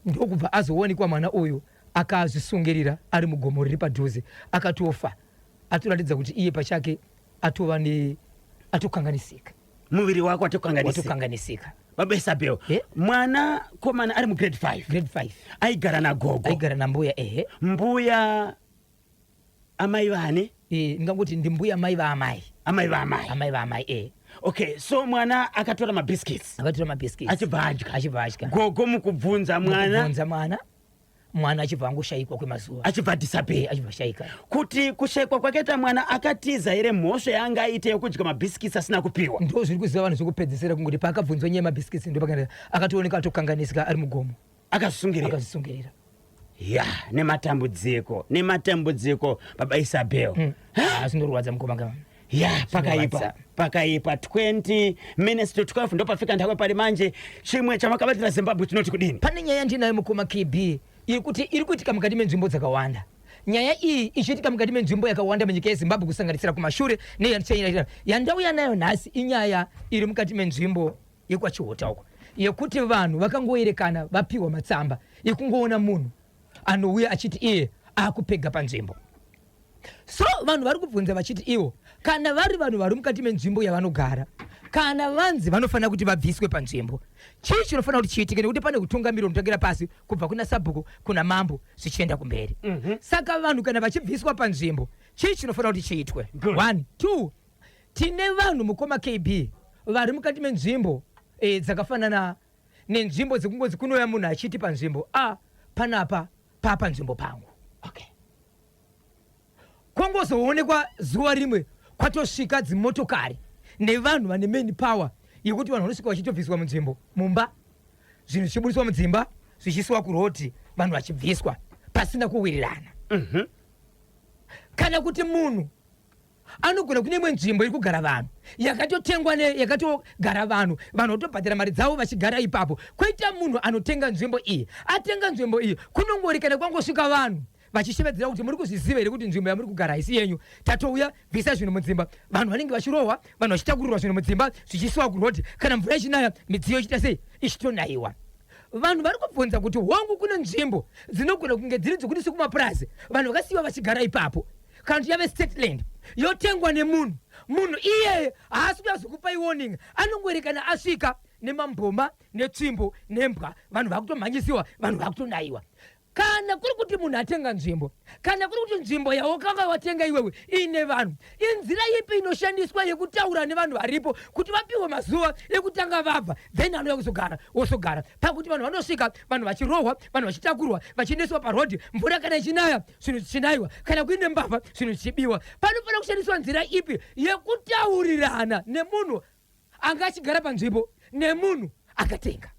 Ndokubva azowanikwa mwana uyu akazvisungirira ari mugomo riri padhuze akatofa atoratidza kuti iye pachake atova ne atokanganisika. Muviri wako watokanganisika. Watokanganisika. Baba Isabel, Eh? mwana komana ari mugrade 5. Grade 5. Aigara nagogo. Aigara nambuya ehe. Mbuya amai vani? Eh, ndingangoti ndimbuya mai vaamai. Amai vaamai. Amai vaamai eh. Okay, so mwana akatora mabiscuits. Akatora mabiscuits. Achibva adya. Achibva adya. Gogo mukubvunza mwana. Mukubvunza mwana. Mwana achibva angoshaikwa kwemazuva. Achibva disappear. Eh, achibva shaika. Kuti kushaikwa kwakaita mwana akatiza here mhosva yaanga aite yekudya mabiscuits asina kupiwa? Ndoo zviri kuziva vanhu zvekupedzisira kungoti paakabvunzwa nyaya yemabiscuits ndopakaenda akatooneka atokanganisika ari mugomo. Akazvisungirira. Akazvisungirira. Ya, nematambudziko, nematambudziko baba Isabel. Ah, zvinorwadza mukoma kama. Ya, pakaipa. Zvinorwadza. Pakaipa 20 minutes to 12 ndopafika nthawi pali manje. Chimwe chamakabatira Zimbabwe chinoti kudini? Pane nyaya ndinayo mukoma KB iri kuti iri kuitika mukati menzvimbo dzakawanda. Nyaya iyi ichiitika mukati menzvimbo yakawanda munyika yeZimbabwe kusanganisira kumashure neyandichaira. Yandauya nayo nhasi inyaya iri mukati menzvimbo yekwaChihota uko yekuti vanhu vakangoerekana vapiwa matsamba ekungoona munhu anouya achiti iye akupega panzvimbo. So vanhu vari kubvunza vachiti ivo kana vari vanhu vari mukati menzvimbo yavanogara, kana vanzi vanofanira kuti vabviswe panzvimbo, chii chinofanira kuti chiitike? Nekuti pane hutungamiri hunotangira pasi kubva kuna sabhuku kuna mambo zvichienda kumberi. Saka vanhu kana vachibviswa panzvimbo, chii chinofanira kuti chiitwe? Good. 1, 2, tine vanhu mukoma KB vari mukati menzvimbo dzakafanana nenzvimbo dzekungonzi kunouya munhu achiti panzvimbo a panapa papanzvimbo pangu. Okay. Kongozoonekwa zuva rimwe kwatosvika dzimotokari nevanhu vane man power yekuti vanhu vanosvika vachitobviswa munzvimbo mumba, zvinhu zvichiburitswa mudzimba zvichiisiwa kuroti, vanhu vachibviswa pasina kuwirirana. Kana kuti munhu anogona kune imwe nzvimbo iri kugara vanhu yakatotengwa yakatogara vanhu, vanhu votobhadhara mari dzavo vachigara ipapo, koita munhu anotenga nzvimbo iyi, atenga nzvimbo iyi kunongori kana kwangosvika vanhu vachishevedzera kuti muri kuzviziva here kuti nzvimbo yamuri kugara haisi yenyu, tatouya bvisa zvinhu mudzimba. Vanhu vanenge vachirohwa, vanhu vachitakurirwa zvinhu mudzimba zvichisiwa kurodi, kana mvura ichinaya midziyo ichiita sei ichitonayiwa. Vanhu vari kubvunza kuti hongu kune nzvimbo dzinogona kunge dziri dzekuti sekumapurazi vanhu vakasiyiwa vachigara ipapo, kana kuti yave state land yotengwa nemunhu, munhu iyeye haasi kuyazokupai warning, anongoerekana asvika nemamboma netsvimbo nembwa, vanhu vakutomhanyisiwa, vanhu vakutonayiwa. Kana kuri kuti munhu atenga nzvimbo, kana kuri kuti nzvimbo yawakanga watenga iwewe ine vanhu, inzira ipi inoshandiswa yekutaura nevanhu varipo kuti vapiwe mazuva ekutanga vabva, then anouya kuzogara wosogara? Pakuti vanhu vanosvika, vanhu vachirohwa, vanhu vachitakurwa vachiendeswa parodhi, mvura kana ichinaya zvinhu zvichinayiwa, kana kuine mbavha zvinhu zvichibiwa. Panofanira kushandiswa nzira ipi yekutaurirana nemunhu anga achigara panzvimbo nemunhu akatenga?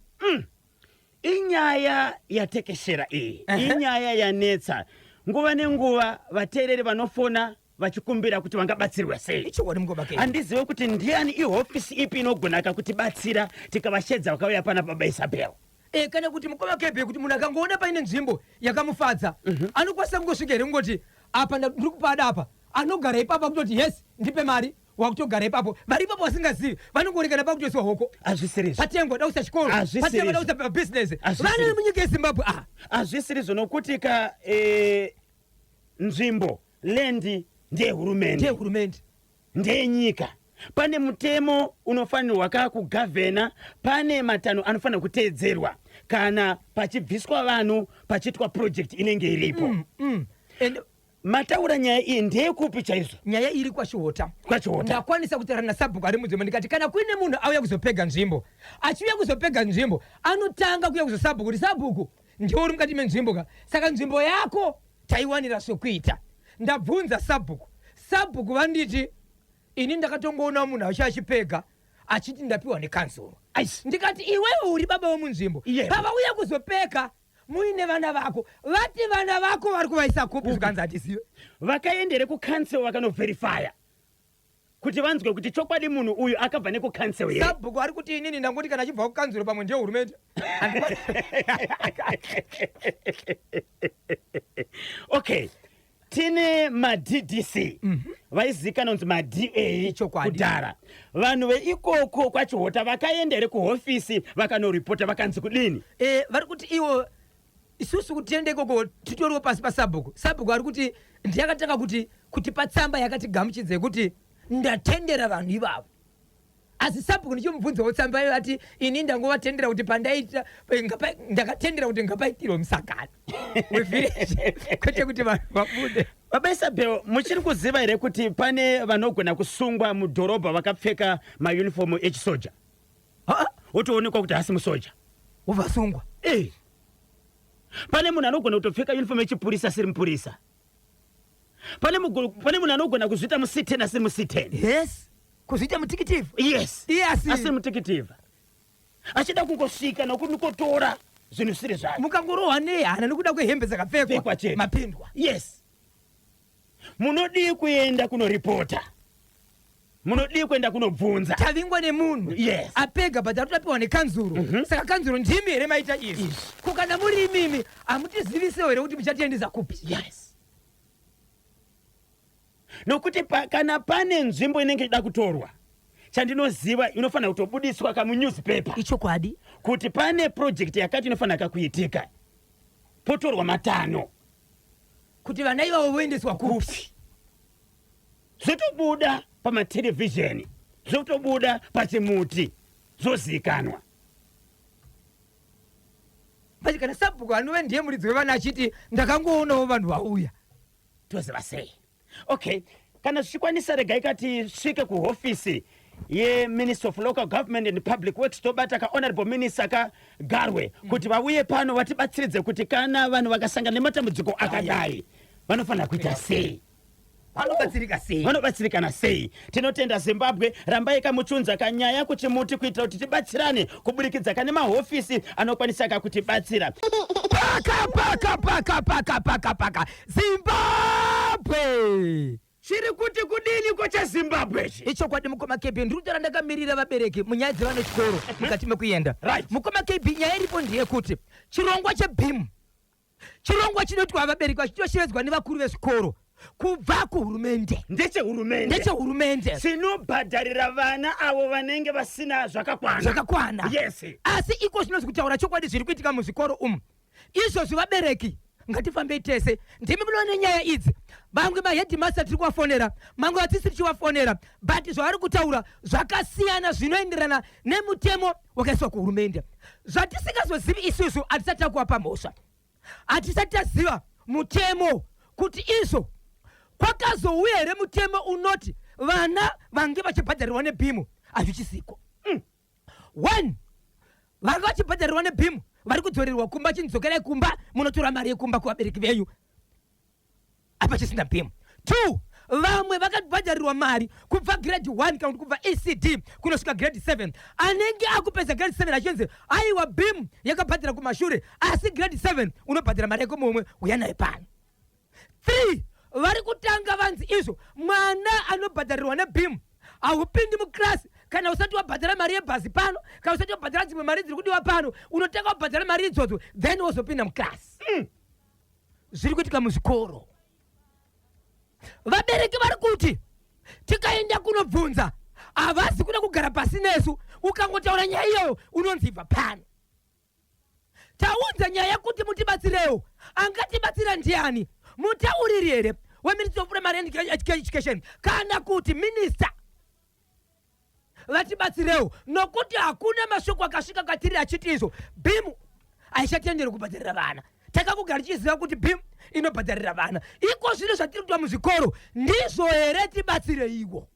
Inyaya yatekeshera iyi, inyaya yanetsa nguva nenguva. Vateereri vanofona vachikumbira kuti vangabatsirwa sei. Ichokwadi mukoma Kenny. Handizive kuti ndiani, ihofisi ipi inogonaka kutibatsira tikavashedza vakauya pana baba Isabel. Kana kuti mukoma Kebe, kuti munhu akangoona paine nzvimbo yakamufadza, anokwanisa kungosvika here kungoti apa ndiri kupada apa, anogara ipapa kutoti yes ndipe mari, wakutogara ipapo? Vari ipapo vasingazivi vanongorekana pakutoiswa hoko. Hazvisirizvo. Patengwa da kuisa chikoro. Hazvisirizvo. Patengwa da kuisa business. Hazvisirizvo. Vana munyika yeZimbabwe ah. Hazvisirizvo nokuti ka nzvimbo land ndeyehurumende. Ndeyehurumende. Ndeyenyika. Pane mutemo unofanirwa ka kugavhena, pane matanho anofanira kuteedzerwa kana pachibviswa vanhu pachiitwa project inenge iripo. And Mataura nyaya iyi ndeyekupi chaizvo? Nyaya iri kwaChihota. KwaChihota. Ndakwanisa kutaura nasabhuku ari munzvimbo, ndikati kana kuine munhu auya kuzopega nzvimbo, achiuya kuzopega nzvimbo anotanga kuuya kuzosabhuku kuti sabhuku ndiwe uri mukati menzvimbo ka, saka nzvimbo yako taiwanira zvekuita. Ndabvunza sabhuku, sabhuku vanditi ini ndakatongoona munhu achi achipega achiti ndapiwa nekanzuro. Aish. Ndikati iwewe uri baba vemunzvimbo, Yebo. pavauya kuzopega. Muine vana vako. Vati vana vako vari kuvaisa kupi zvikanzi hatizive. Vakaenda here kucouncil vakanoverifya kuti vanzwe kuti chokwadi munhu uyu akabva nekucouncil here? Sabhuku ari kuti inini ndangoti kana achibva kukanzuro pamwe ndiyo hurumende. Okay. Tine maDDC vaizikanwa kunzi maDA Ichokwadi. kudhara. Vanhu veikoko kwaChihota vakaenda here kuhofisi vakanoripota vakanzi kudini? E, vari kuti iwo isusu kuti tiende ikoko titoriwo pasi pasabhuku. Sabhuku ari kuti ndiyakatanga kuti kutipa tsamba yakatigamuchidza yekuti ndatendera vanhu ivavo. Asi sabhuku ndichimubvunzawo tsamba iyo ati ini ndangovatendera kuti pandaita eh, ndakatendera kuti ngapaitirwe musangano wevillage kwete kuti vanhu vabude. Baba Isabel, muchiri kuziva here kuti pane vanogona kusungwa mudhorobha vakapfeka mayunifomu echisoja? Ha? Wotoonekwa kuti haasi musoja. Wovasungwa. Eh. Pane munhu anogona kutopfeka uniform yechipurisa asiri mupurisa. Pane pane munhu anogona kuzviita mu-C10 asiri mu-C10. Yes. Kuzviita mutikitivha. Yes. Iye asiri. Asiri mutikitivha. Achida kungosvika nokungotora zvinhu zvisiri zvake. Mukangorohwa nehana nekuda kwehembe dzakapfekwa chete. Mapindwa. Yes. Munodii kuenda kunoripota? Munodii kuenda kunobvunza? Tavingwa nemunhu Yes. apega but arikutopiwa nekanzuro. Saka kanzuro ndimi here maita izvi? Ko kana muri imimi hamutizivisewo here kuti muchatiendesa kupi? Yes. Nokuti pa, kana pane nzvimbo inenge ichida kutorwa, chandinoziva inofanira kutobudiswa kamunewspaper. Ichokwadi. Kuti pane project yakati inofanira kuitika. Potorwa matanho. Kuti vana ivavo voendeswa kupi? Zvotobuda pamaterevhizheni, zvotobuda pachimuti, zvozikanwa. Manje kana sabhuku anove ndiye muridzi wevana achiti ndakangoonawo vanhu vauya. Toziva sei? Okay, kana zvichikwanisa regai katisvike kuhofisi yeMinister of Local Government and Public Works tobata ka Honorable Minister ka Garwe kuti vauye pano vatibatsiridze kuti kana vanhu vakasangana nematambudziko akadai vanofanira kuita sei. Vanobatsirika sei? Vanobatsirikana sei? Tinotenda Zimbabwe, rambai kamuchunza kanyaya kuchimuti kuitira kuti tibatsirane kuburikidza kane mahofisi anokwanisa kakutibatsira. Paka paka paka paka paka paka Zimbabwe! Chiri kuti kudini ko cheZimbabwe ichi? Ichokwadi mukoma KB, ndiri kutaura ndakamirira vabereki munyaya dzevana vechikoro mukati mekuenda. Right. Mukoma KB, nyaya iripo ndeyekuti chirongwa cheBEAM chirongwa chinoitwa vabereki vachitoshevedzwa nevakuru vezvikoro kubva kuhurumende. Ndechehurumende. Ndechehurumende. Chinobhadharira vana avo vanenge vasina zvakakwana. Zvakakwana. Yes. Asi iko zvinozi kutaura chokwadi zviri kuitika muzvikoro umu. Izvozvi vabereki ngatifambei tese. Ndimi munoona nyaya idzi. Vamwe maheadmaster tiri kuvafonera, mamwe vadzidzisi tichivafonera, but zvavari kutaura zvakasiyana zvinoenderana nemutemo wakaiswa kuhurumende. Zvatisingazozivi isusu hatisati takuwapa mhosva. Hatisati taziva mutemo kuti izvo kwakazouya here mutemo unoti vana vange vachibhadharirwa nebhimu hazvichisiko. One, vanga vachibhadharirwa nebhimu vari kudzorerwa kumba, chinidzokerai kumba munotora mari yekumba kuvabereki venyu apa chisina bhimu. Two, vamwe vakabhadharirwa mari kubva grade 1 kana kuti kubva ECD kunosvika grade 7. Anenge akupedza grade 7 achinzi aiwa bhimu yakabhadhara kumashure asi grade 7 unobhadhara mari yako mumwe uya naye pano. 3 vari kutanga vanzi izvo mwana anobhadharirwa nebhimu haupindi muclass kana usati wabhadhara mari yebhazi pano kana usati wabhadhara dzimwe mari dziri kudiwa pano unotanga wabhadhara mari idzodzo then wozopinda muclass zviri kuitika muzvikoro vabereki vari kuti tikaenda kunobvunza havasi kuda kugara pasi nesu ukangotaura nyaya iyoyo unonzi ibva pano Taunza nyaya kuti mutibatsirewo. Angatibatsira ndiani? Mutauriri here weMinistry of Primary Education kana kuti minister? Vatibatsirewo nokuti hakuna mashoko akasvika kwatiri achiti izvo BEAM haichatenderwi kubhadharira vana. Takakugara tichiziva kuti BEAM inobhadharira vana. Iko zvino zvatiri kuitwa muzvikoro ndizvo here? Tibatsireiwo.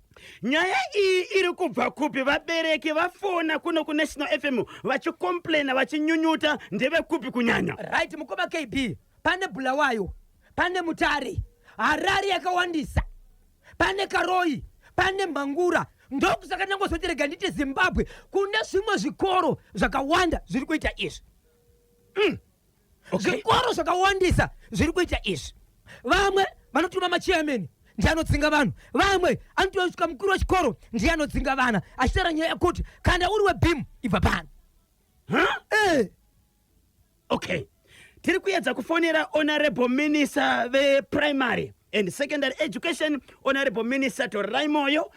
Nyaya iyi iri kubva kupi? Vabereki vafona kuno kuNational FM vachicomplaina vachinyunyuta ndevekupi kunyanya? Right mukoma KB, pane Bulawayo, pane Mutare, Harare yakawandisa, pane Karoi, pane Mhangura. Ndokusaka ndangozoti rega nditi Zimbabwe kune zvimwe zvikoro zvakawanda zviri kuita izvi. Zvikoro zvakawandisa zviri kuita izvi. Vamwe vanotuma machairman, ndiye anodzinga vanhu. Vamwe anotosvika mukuru wechikoro, ndiye anodzinga vana, achitaura nyaya yekuti kana uri weBeam, ibva pano. Huh? Eh. Okay, tiri kuedza kufonera Honorable Minister vePrimary and Secondary Education, Honorable Minister Torerai Moyo.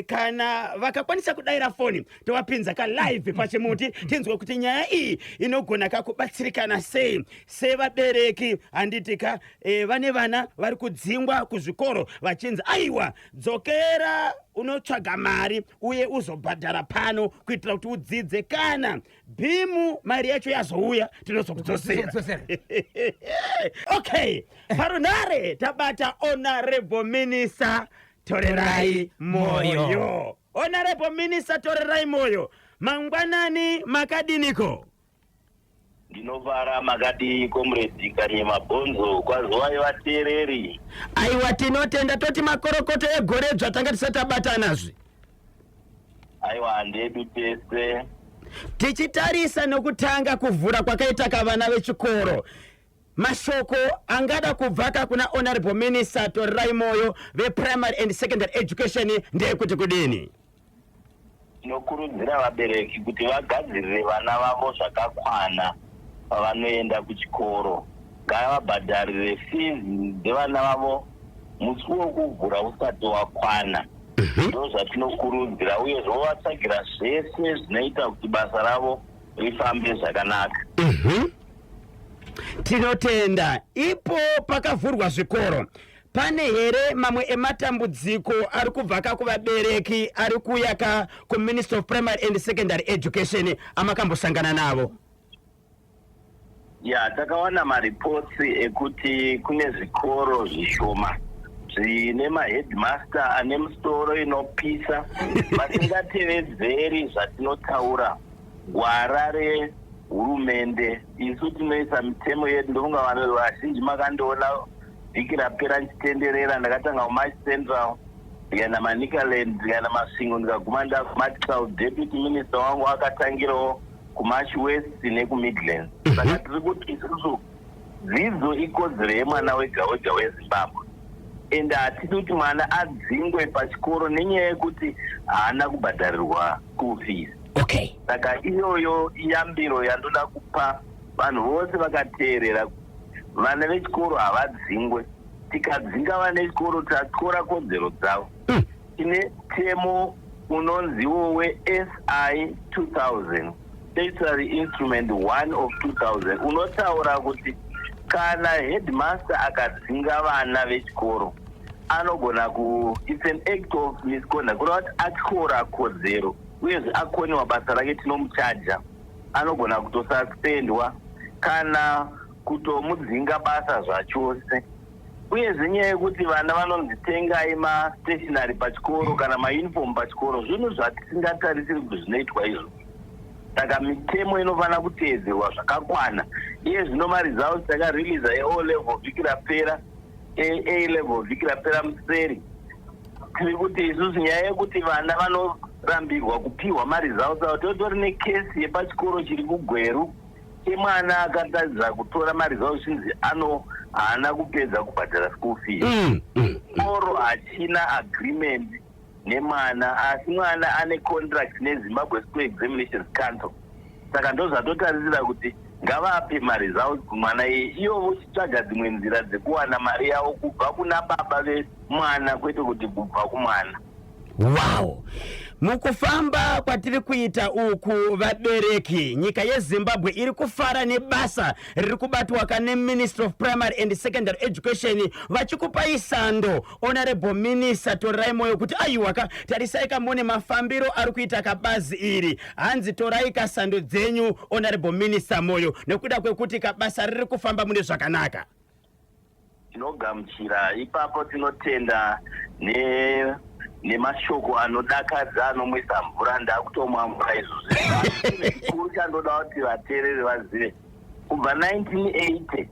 Kana vakakwanisa kudayira foni, tovapinza kalive pachimuti, tinzwe kuti nyaya iyi inogona kakubatsirikana sei sevabereki, handiti ka? Vane vana vari kudzingwa kuzvikoro vachinzi, "Aiwa, dzokera unotsvaga mari uye uzobhadhara pano kuitira kuti udzidze. Kana BEAM mari yacho yazouya, tinozokudzosera." Kudzosera. Okay, parunhare tabata Honorable Minister Torerai Moyo. Moyo. Honorable Minister Torerai Moyo, mangwanani, makadiniko? Ndinofara, makadii, Comrade Kanyema Bhonzo? Kwaziwai vateereri. Aiwa, tinotenda, toti makorokoto egoredzva, tanga tisati tabatanazve. Aiwa, handedu tese. Tichitarisa nokutanga kuvhura kwakaita kavana vechikoro, mashoko angada kubva ka kuna Honorable Minister Torerai Moyo vePrimary and Secondary Education ndeyekuti kudini? Tinokurudzira vabereki kuti vagadzirire vana vavo zvakakwana pavanoenda kuchikoro. Ngavabhadharire fees dzevana vavo musi wokuvhura usati wakwana. Ndo zvatinokurudzira, uye zvovatsvagira zvese zvinoita kuti basa ravo rifambe zvakanaka. Tinotenda. Ipo pakavhurwa zvikoro, pane here mamwe ematambudziko ari kubva ka kuvabereki ari kuuya ka kuMinister of Primary and Secondary Education amakambosangana navo? Ya, takawana mareports ekuti kune zvikoro zvishoma zvine maheadmaster ane musoro inopisa, vasingatevedzeri zvatinotaura, gwara rehurumende. Isu tinoisa mitemo yedu. Ndofunga vanhu vazhinji makandiona vhiki rapera ndichitenderera. Ndakatanga kuMash Central, ndikaenda Manicaland, ndikaenda Masvingo, ndikaguma ndakuMash South. Deputy Minister wangu akatangirawo kuMash West nekuMidlands. Saka tiri kuti isusu dzidzo ikodzero yemwana wega wega weZimbabwe, ende hatidi kuti mwana adzingwe pachikoro nenyaya yekuti haana kubhadharirwa school fees. Saka iyoyo iyambiro yandoda kupa vanhu vose vakateerera: vana vechikoro havadzingwe. Tikadzinga vana vechikoro, tatyora kodzero dzavo. Tine mutemo unonziwo weSI 2000, Statutory Instrument 1 of 2000, unotaura kuti kana headmaster akadzinga vana vechikoro, anogona ku it's an act of misconduct, kureva kuti atyora kodzero uyezve akoniwa basa rake. Tinomuchaja, anogona kutosuspendwa kana kutomudzinga basa zvachose. Uyezve nyaya yekuti vana vanonzi tengai mastationery pachikoro kana mauniform pachikoro, zvinhu zvatisingatarisiri kuti zvinoitwa izvo. Saka mitemo inofanira kuteedzerwa zvakakwana. Iye zvino maresults takareleasa eO level vhiki rapera, A level vhiki rapera museri. Tiri kuti isusu nyaya yekuti vana vanorambirwa kupiwa maresults avo, totori nekesi yepachikoro chiri kuGweru chemwana akatadza kutora maresults, chinzi ano haana kupedza kubhadhara school fees. Chikoro hachina agreement nemwana, asi mwana ane contract neZimbabwe School Examinations Council. Saka ndo zvatotarisira kuti ngavape maresults kumwana iye, iyo vochitsvaga dzimwe nzira dzekuwana mari yavo kubva kuna baba vemwana, kwete kuti kubva kumwana. Wow, mukufamba kwatiri kuita uku, vabereki, nyika yeZimbabwe iri kufara nebasa riri kubatwa ka neMinister of Primary and Secondary Education, vachikupai sando, Honorable Minister Torerai Moyo, kuti aiwa ka, tarisai kamone mafambiro ari kuita kabazi iri. Hanzi torai kasando dzenyu, Honorable Minister Moyo, nekuda kwekuti kabasa riri kufamba mune zvakanaka. Tinogamuchira ipapo, tinotenda nemashoko anodakadza anomwisa mvura. Ndakutomwa mvura izvozvi. Chikuru chandoda kuti vateereri vazive, kubva 1980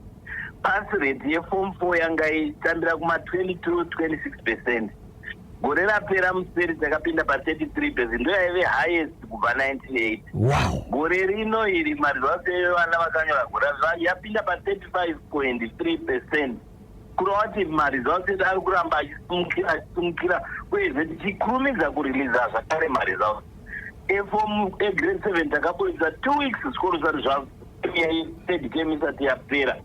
pass rate yeform 4 yanga itambira kuma 22 26%. Gore rapera museri takapinda pa33 percent, ndo yaive highest kubva 1980. Gore rino iri maresults evana vakanyora gore yapinda pa35.3 percent, kureva kuti maresults edu ari kuramba achisimukira, achisimukira. Uyezve tichikurumidza kureleasa zvakare maresults eform egrade 7. Takaburitsa 2 weeks zvikoro zvisati zva third term isati yapera.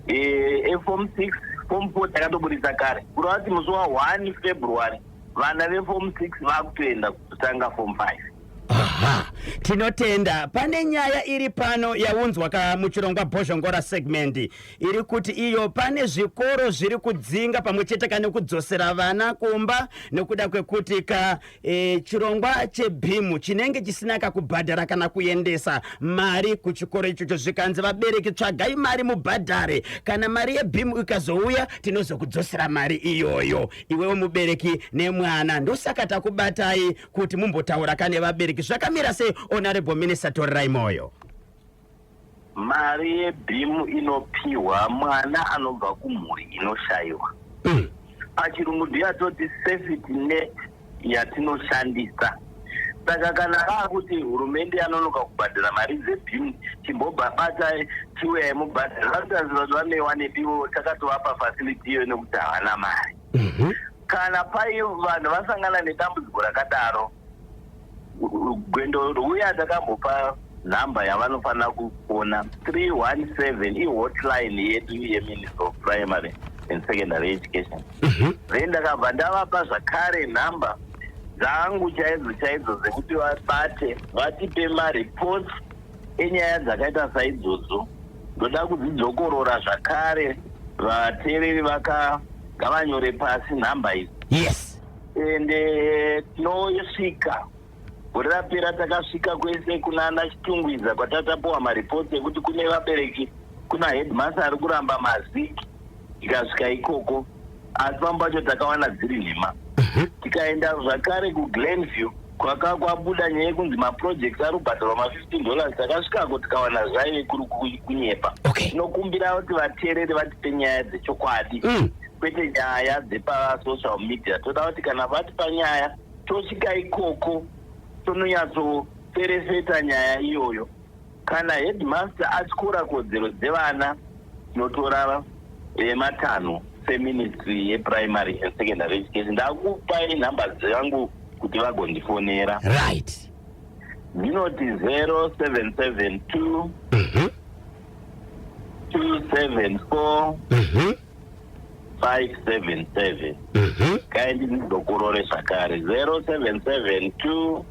Eform 6, form 4 takatoburitsa kare, kureva kuti musi wa1 February vana veform 6 vakutoenda kutanga form 5. Aha, tinotenda. Pane nyaya iri pano yaunzwa ka muchirongwa Bhozhongora segment, iri kuti iyo pane zvikoro zviri kudzinga pamwe chete ka nekudzosera vana kumba nekuda kwekuti ka chirongwa cheBEAM chinenge chisina kakubhadhara kana kuendesa mari kuchikoro ichocho. Zvikanzi vabereki, tsvagai mari mubhadhare. Kana mari yeBEAM ikazouya, tinozokudzosera mari iyoyo iwewe mubereki nemwana. Ndosaka takubatai kuti mumbotaura kane vabereki. Zvakamira sei, Honorable Minister Torerai Moyo? Mari yeBEAM inopiwa mwana anobva kumhuri inoshayiwa. Pachirungu ndiyatoti safety net yatinoshandisa. Saka kana vaakuti hurumende yanonoka kubhadhara mari dzeBEAM, chimbobata chiuyai mubhadhara, vanotarisira kuti vanoiwanepivo? Takatovapa facility iyoyo nekuti havana mari. Kana pai vanhu vasangana nedambudziko rakadaro, gwendo rwuya takambopa nhamba yavanofanira kufona, 317, ihotline yedu yeMinistry of Primary and Secondary Education. Then ndakabva ndavapa zvakare nhamba dzangu chaidzo chaidzo dzekuti vabate, vatipe mareports enyaya dzakaita saidzodzo. Ndoda kudzidzokorora zvakare, vateereri vaka ngavanyore pasi nhamba idzi. Ende tinosvika. Gore rapera takasvika kwese kunana Chitungwiza kwatatapuwa maripoti ekuti kune vabereki, kuna headmaster ari kuramba maziki. Tikasvika ikoko, asi pamwe pacho takawana dziri nhema. Tikaenda zvakare kuGlenview kwaka kwabuda nyaya yekunzi maprojects ari kubhadharwa ma15 dollars. Takasvikako, tikawana zvaive kuri kunyepa. Tinokumbira kuti vateereri vatipe nyaya dzechokwadi, kwete nyaya dzepasocial media. Toda kuti kana vatipa nyaya, tosvika ikoko, tononyatsoferefeta nyaya iyoyo. Kana headmaster atyora kodzero dzevana, tinotora matanho seministry yeprimary and secondary education. Ndakupai nhamba dzangu kuti vagondifonera. Dzinoti 0772 274 577. Kai ndidzokorore zvakare: 0772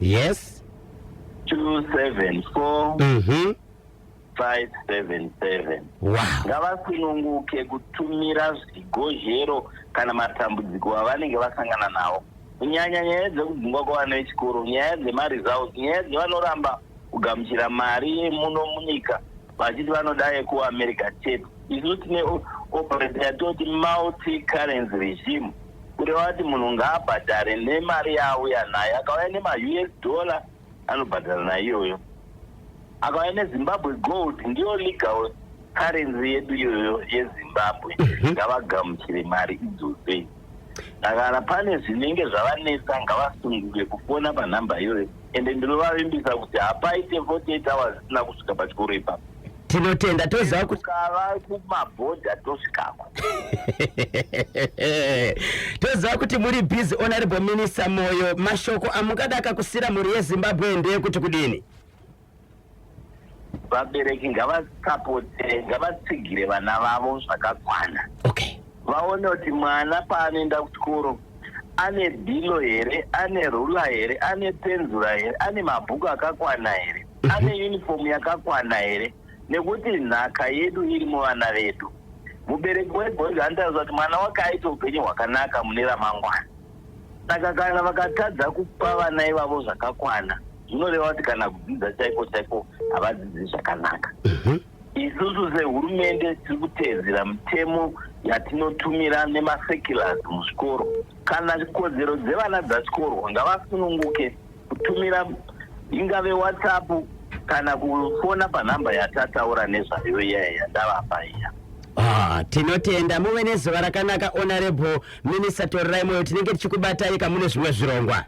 274 577. Ngavasununguke kutumira zvigozhero kana matambudziko avanenge vasangana nawo, kunyanya nyaya dzekudzingwa kwavana vechikoro, nyaya dzemaresults, nyaya dzevanoramba kugamuchira mari yemuno munyika vachiti vanoda yekuAmerica chete. Isu tine operate yatoti multi currency regime, kureva kuti munhu ngaabhadhare nemari yaauya nayo. Akauya nemaUS dollar, anobhadhara naiyoyo. Akauya neZimbabwe gold, ndiyo legal currency yedu iyoyo yeZimbabwe. Ngavagamuchire mari idzodzo. Kana pane zvinenge zvavanetsa, ngavasunguke kufona panhamba iyoyo. Ende ndinovavimbisa kuti hapaite 48 hours isina kusvika pachikoro ipapo. Tinotenda. Toziva kuti kukava kumabhodha, tosvikako. Toziva kuti muri busy, Honorable Minister Moyo. Mashoko amungada akakusira mhuri yeZimbabwe ndeyekuti kudini? Vabereki ngavasapote, ngavatsigire vana vavo zvakakwana. Vaone kuti mwana paanoenda kuchikoro ane bhilo here, ane ruler here, ane penzura here, ane mabhuku akakwana here, ane uniform yakakwana here, nekuti nhaka yedu iri muvana vedu. Mubereki wega wega anotaridza kuti mwana wake aite upenyu hwakanaka mune ramangwana. Saka kana vakatadza kupa vana ivavo zvakakwana, zvinoreva kuti kana kudzidza chaiko chaiko havadzidzi zvakanaka. Isusu sehurumende tiri kuteedzera mitemo yatinotumira nemacirculars muzvikoro. Kana kodzero dzevana dzatyorwa, ngavasununguke kutumira, ingave WhatsApp kana kufona panhamba yatataura nezvayo iyaya yandavapa iya. Ah, tinotenda muve nezuva rakanaka honorable minister Torerai Moyo tinenge tichikubatai kamune zvimwe zvirongwa.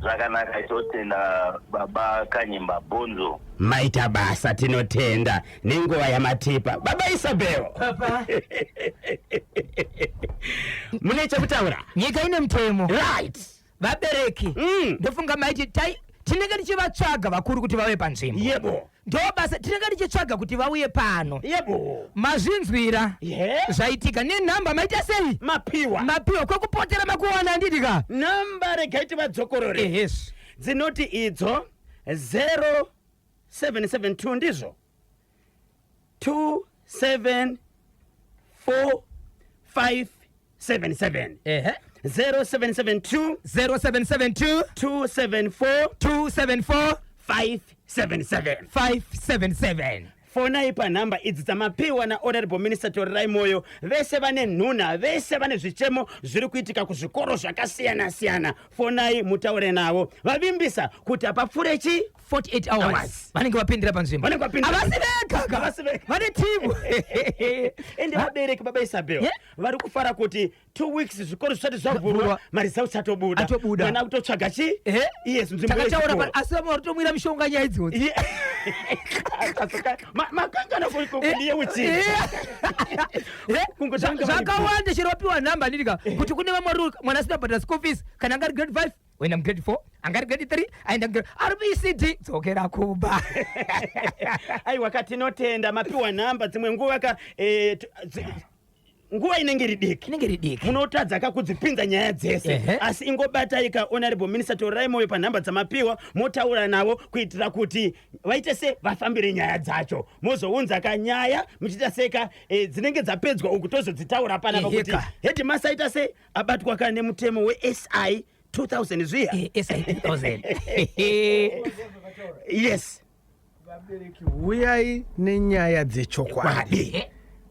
Zvakanaka totenda baba Kanyemba Bhonzo. Maita basa tinotenda nenguva yamatipa baba Isabel. Papa. Mune chekutaura? Nyika ine mutemo. Right. Vabereki ndofunga maiti tai tinenge tichivatsvaga vakuru kuti vauye panzvimbo. Yebo. Ndo basa tinenge tichitsvaga kuti vauye pano. Yebo. Mazvinzwira. Yeah. Zvaitika nenhamba maita sei? Mapiwa. Mapiwa kwekupotera makuwana handiti ka? Nhamba regai tivadzokorore. Ehes. Dzinoti idzo 0772 ndizvo 274 577. Ehe. 0772 0772 274 274 577. 577. Fonai panhamba idzi dzamapiwa nahonorable minister Torerai Moyo. Vese vane nhuna, vese vane zvichemo zviri kuitika kuzvikoro zvakasiyana-siyana, fonai mutaure navo. Vavimbisa kuti hapapfuure chi 48 hours Hours. Vanenge vapindira panzvimbo. Vanenge vapindira. Havasi vega ka. Havasi vega. Vane timu. Ende vabereki baba Isabel vari kufara kuti 2 weeks zvikoro zvisati zvavhurwa, Zvavhurwa. maresults atobuda. Atobuda. Mwana akutotsvaga chi yes nzvimbo Takataura yechikoro. asi vamwe vari kutomwira mishonga nyaya idzodzi. Makangana kudiye uchii. Kungotanga vari Zvakawanda chero wapiwa nhamba ndidika kuti kune vamwe vari mwana asina kubhadhara school fees, kana angari grade 5 oenda mugrade 4, angari grade 3 aenda mugrade ari muECD, dzokera kumba. Aiwa ka, tinotenda mapiwa nhamba. Dzimwe nguva ka nguva inenge iri diki. Inenge iri diki. Munotadza ka kudzipinza nyaya dzese. Asi ingobatai ka honorable minister Torerai Moyo panhamba dzamapiwa, motaura navo kuitira kuti vaite se vafambire nyaya dzacho. Mozounza ka nyaya muchiita seka dzinenge dzapedzwa uku, tozodzitaura panapa kuti headmaster aita se abatwa ka nemutemo weSI 2000 zviya. SI 2000. Yes. Vabereki, huyai nenyaya dzechokwadi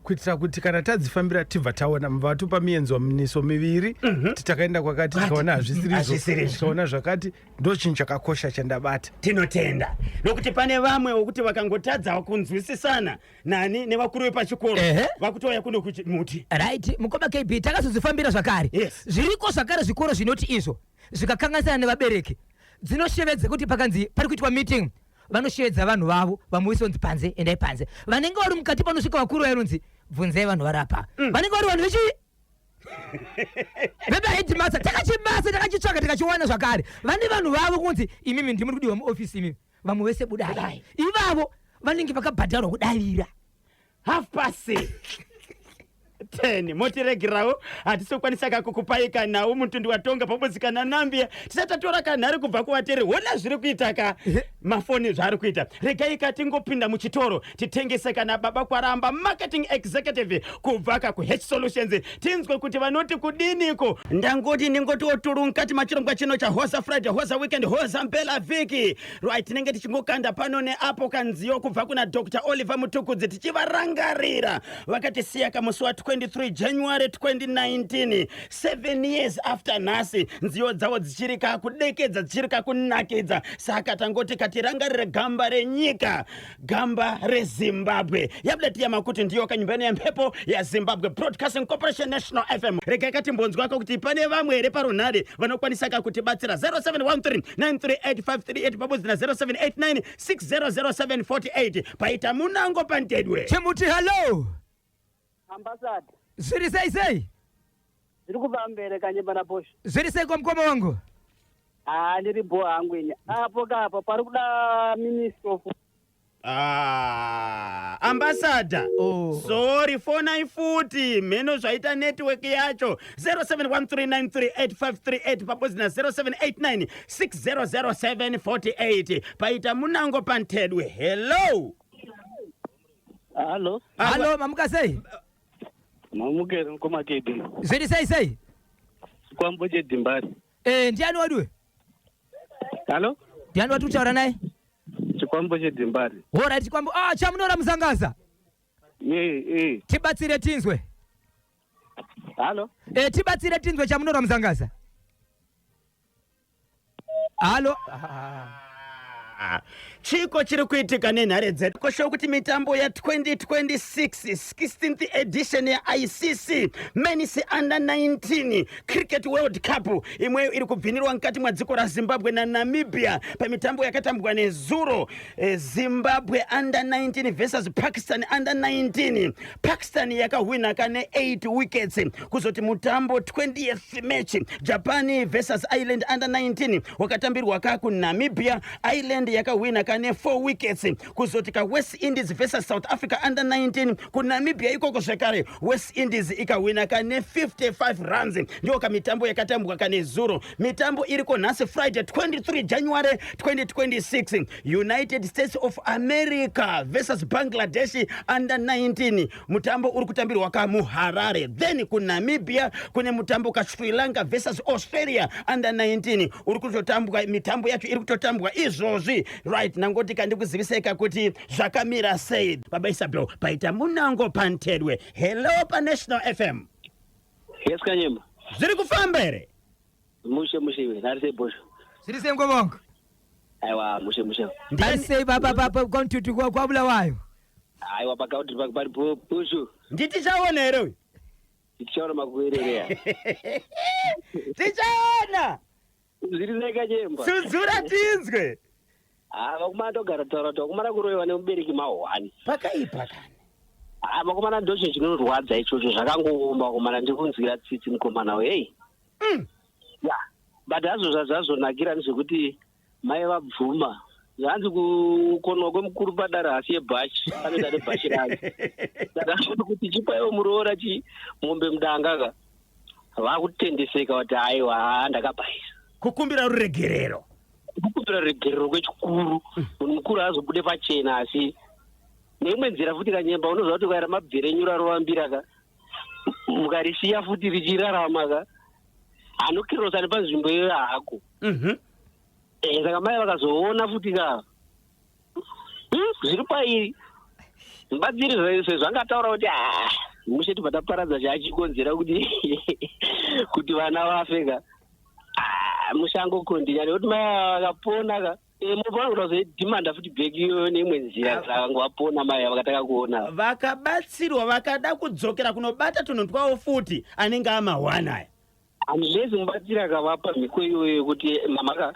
kuitira kuti kana tadzifambira tibva taona vatopa mienzaniso miviri kuti takaenda kwakati, tikaona hazvisirizvo, Hazvisirizvo. tikaona zvakati. Ndo chinhu chakakosha chandabata. Tinotenda, nokuti pane vamwe wokuti vakangotadza kunzwisisana nani nevakuru vepachikoro, vakutouya kuno kuchimuti. Right, mukoma KB, takazodzifambira zvakare. Zviriko zvakare zvikoro zvinoti izvo zvikakanganisana nevabereki, dzinoshevedza kuti pakanzi pari kuitwa meeting, vanoshevedza vanhu vavo, vamwe vese vonzi panze, endai panze. Vanenge vari mukati, panosvika vakuru vainonzi bvunzai vanhu vari apa. Vanenge vari vanhu vechi vebaheadmaster. Takachibasa, takachitsvaga, tikachiwana zvakare. Vane vanhu vavo kunzi imimi ndimuri kudiwa muofisi, imimi vamwe vese budai. Ivavo vanenge vakabhadharwa kudavira. 10:30, motiregerawo, hatisi kukwanisa kakukupai kanhau mutundu watonga pamwedzi kana nambia. Tisati tatora kanhare kubva kuvateri, hona zviri kuita ka mafoni zvaari kuita. Regai ka tingopinda muchitoro titengese kana baba Kwaramba, marketing executive kubva ka kuH Solutions, tinzwe kuti vanoti kudiniko. Ndangoti ndingotiwo turu mukati machirongwa chino chaHoza Friday, Hoza Weekend, Hoza Mpela Vhiki. Right, tinenge tichingokanda pano neapo kanziyo kubva kuna Dr Oliver Mutukudzi, tichivarangarira vakatisiya kamusi wa23 January 2019, 7 years after nhasi. Nziyo dzavo dzichiri kakudekedza, dzichiri kakunakidza. Saka tangoti katirangarire gamba renyika, gamba reZimbabwe. Yabuda tiyama kuti ndiyo kanyumba ino yemhepo yaZimbabwe Broadcasting Corporation, National FM. Regai katimbonzwako kuti pane vamwe here parunhare vanokwanisa kakutibatsira. 0713 938 538 pabodzi na 0789 600748. Paita munango pantedwe. Chimuti, hello. Ambassador. Zviri sei sei? Zviri kufambere, Kanyemba naBosho. Zviri sei kwamukoma wangu? Haa, ndiri bho hangu ini. Apo kapo pari kuda minister of Ah, ambassador. Oh. Sorry, fonai futi, mheno zvaita network yacho. 0713938538 pabodzi na 0789 600748. Paita munango pantedwe, hello. Hallo. Hallo, mamuka sei? Mamukere, mukoma KB. Zviri sei sei? Chikwambo chedhimbari. Ndiani waduwe? Hallo. Ndiani wati kutaura naye? Chikwambo chedhimbari. Alright, chikwambo. Ah, chamunora muzangaza. E. Tibatsire tinzwe. Hallo. Tibatsire tinzwe, chamunora muzangaza. Hallo. Chiko chiri kuitika nenhare dzedu koshawo kuti mitambo ya2026 16th edition yaICC Men's Under 19 Cricket World Cup imweyo iri kubvinirwa mukati mwadziko raZimbabwe naNamibia. Pamitambo yakatambwa nezuro, Zimbabwe Under 19 versus Pakistan Under 19, Pakistan yakahwina kane 8 wickets. Kuzoti mutambo 20th match, Japan versus Ireland Under 19, wakatambirwa ka kuNamibia, Ireland yakahwina kane 4 wickets. Kuzoti kaWest Indies versus South Africa Under 19 kuNamibia ikoko zvekare, West Indies ikahwina kane 55 runs. Ndiwo kamitambo yakatambwa kane zuro. Mitambo iriko nhasi, Friday 23 January 2026, United States of America versus Bangladesh Under 19, mutambo uri kutambirwa kamuHarare. Then kuNamibia kune mutambo kaSri Lanka versus Australia Under 19 uri kutotambwa. Mitambo yacho iri kutotambwa izvozvi. Right, nangoti kandikuziviseka kuti zvakamira sei. Baba Isabel, paita munango pantedwe. Hello, paNational FM. Yes, Kanyemba. Zviri kufamba here? Mushe mushe iwe, nhari sei, Bosho? Zviri sei, ngobonga? Aiwa, mushe mushe. Ari sei baba kwaMtutu, kwaBulawayo? Aiwa, pakauti pari Bosho. Nditichaona here uyu? Tichaona makuererea. Tichaona. Zviri sei, Kanyemba? Tsudzura tinzwe. Ah, vakomana, togara taura kuti vakomana kuroyiwa nemubereki mahwani. Pakaipa kani. Ah, vakomana, ndozvo chinorwadza ichocho, zvakangooma vakomana, ndikunzwira tsitsi mukomana uyu, hei. Ya, but hazvo zvazvazonakira ndezvekuti mai vabvuma. Zvanzi kukonwa kwemukuru padare hasi yebhachi, anoita nebhachi rake. Saka kuti chipaiwo muroora chi mombe mudanga ka, vakutendeseka kuti aiwa, ndakabhaisa. Kukumbira ruregerero. Kukumbira ruregerero kwechikuru, munhu mukuru azobude pachena. Asi neimwe nzira futi, Kanyemba, unoziva kuti ukaira mabvi renyu rarovambira ka, mukarisiya futi richirarama ka, anokirosa nepanzvimbo iyoyo hako. Saka mai vakazoona futi ka, zviri pairi mubatsiri sezvangataura kuti, "Ah, mushe tibva taparadza chaachikonzera kuti vana vafe ka." Ah, mushango kondinya nekuti mai vakapona ka, mupana kuti vazoidhimanda futi back iyoyo neimwe nzira. Saka vapona mai vakataka kuona. Vakabatsirwa, vakada kudzokera kunobata tunhu twavo futi, anenge amahwana aya. Unless mubatsiri akavapa mhiko iyoyo yekuti, "Mama ka,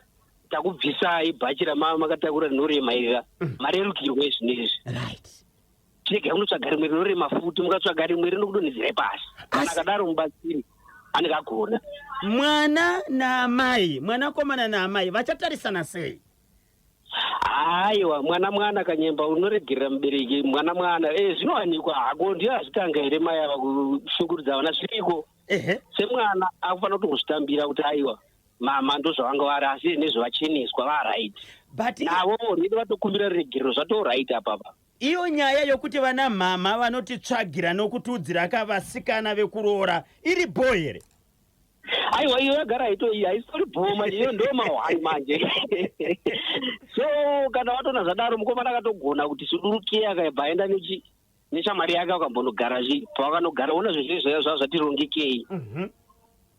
takubvisai bhachi ramama makatakura rinorema iri, marerukirwe zvinhu izvi. Chiregai kunotsvaga rimwe rinorema futi, mukatsvaga rimwe rinokudonhedzirai pasi." Kana akadaro mubatsiri anenge agona. Mwana naamai, mwanakomana naamai vachatarisana sei? Aiwa, mwana mwana, Kanyemba, unoregerera mubereki, mwana mwana. Zvinowanikwa hako, ndiyo azvitanga here mai ava kushungurudza vana? Zviriko. Semwana akufanira kutongozvitambira kuti aiwa, mama ndozvavanga vari, asi nezvevacheneswa varight. But navo riri vatokumbira ruregerero, zvatoright apapa. Iyo nyaya yokuti vana mhama vanotitsvagira nokutiudzira ka vasikana vekuroora iri bho here? Aiwa, iyo yagara ito, iyi haisitori bho manje, iyo ndo mahwani manje. So kana watona zvadaro, mukomana akatogona kuti sudurukei, akabva aenda neshamwari yake, akambonogara zvi pawakanogara, ona zvezve zvava zvatirongekei.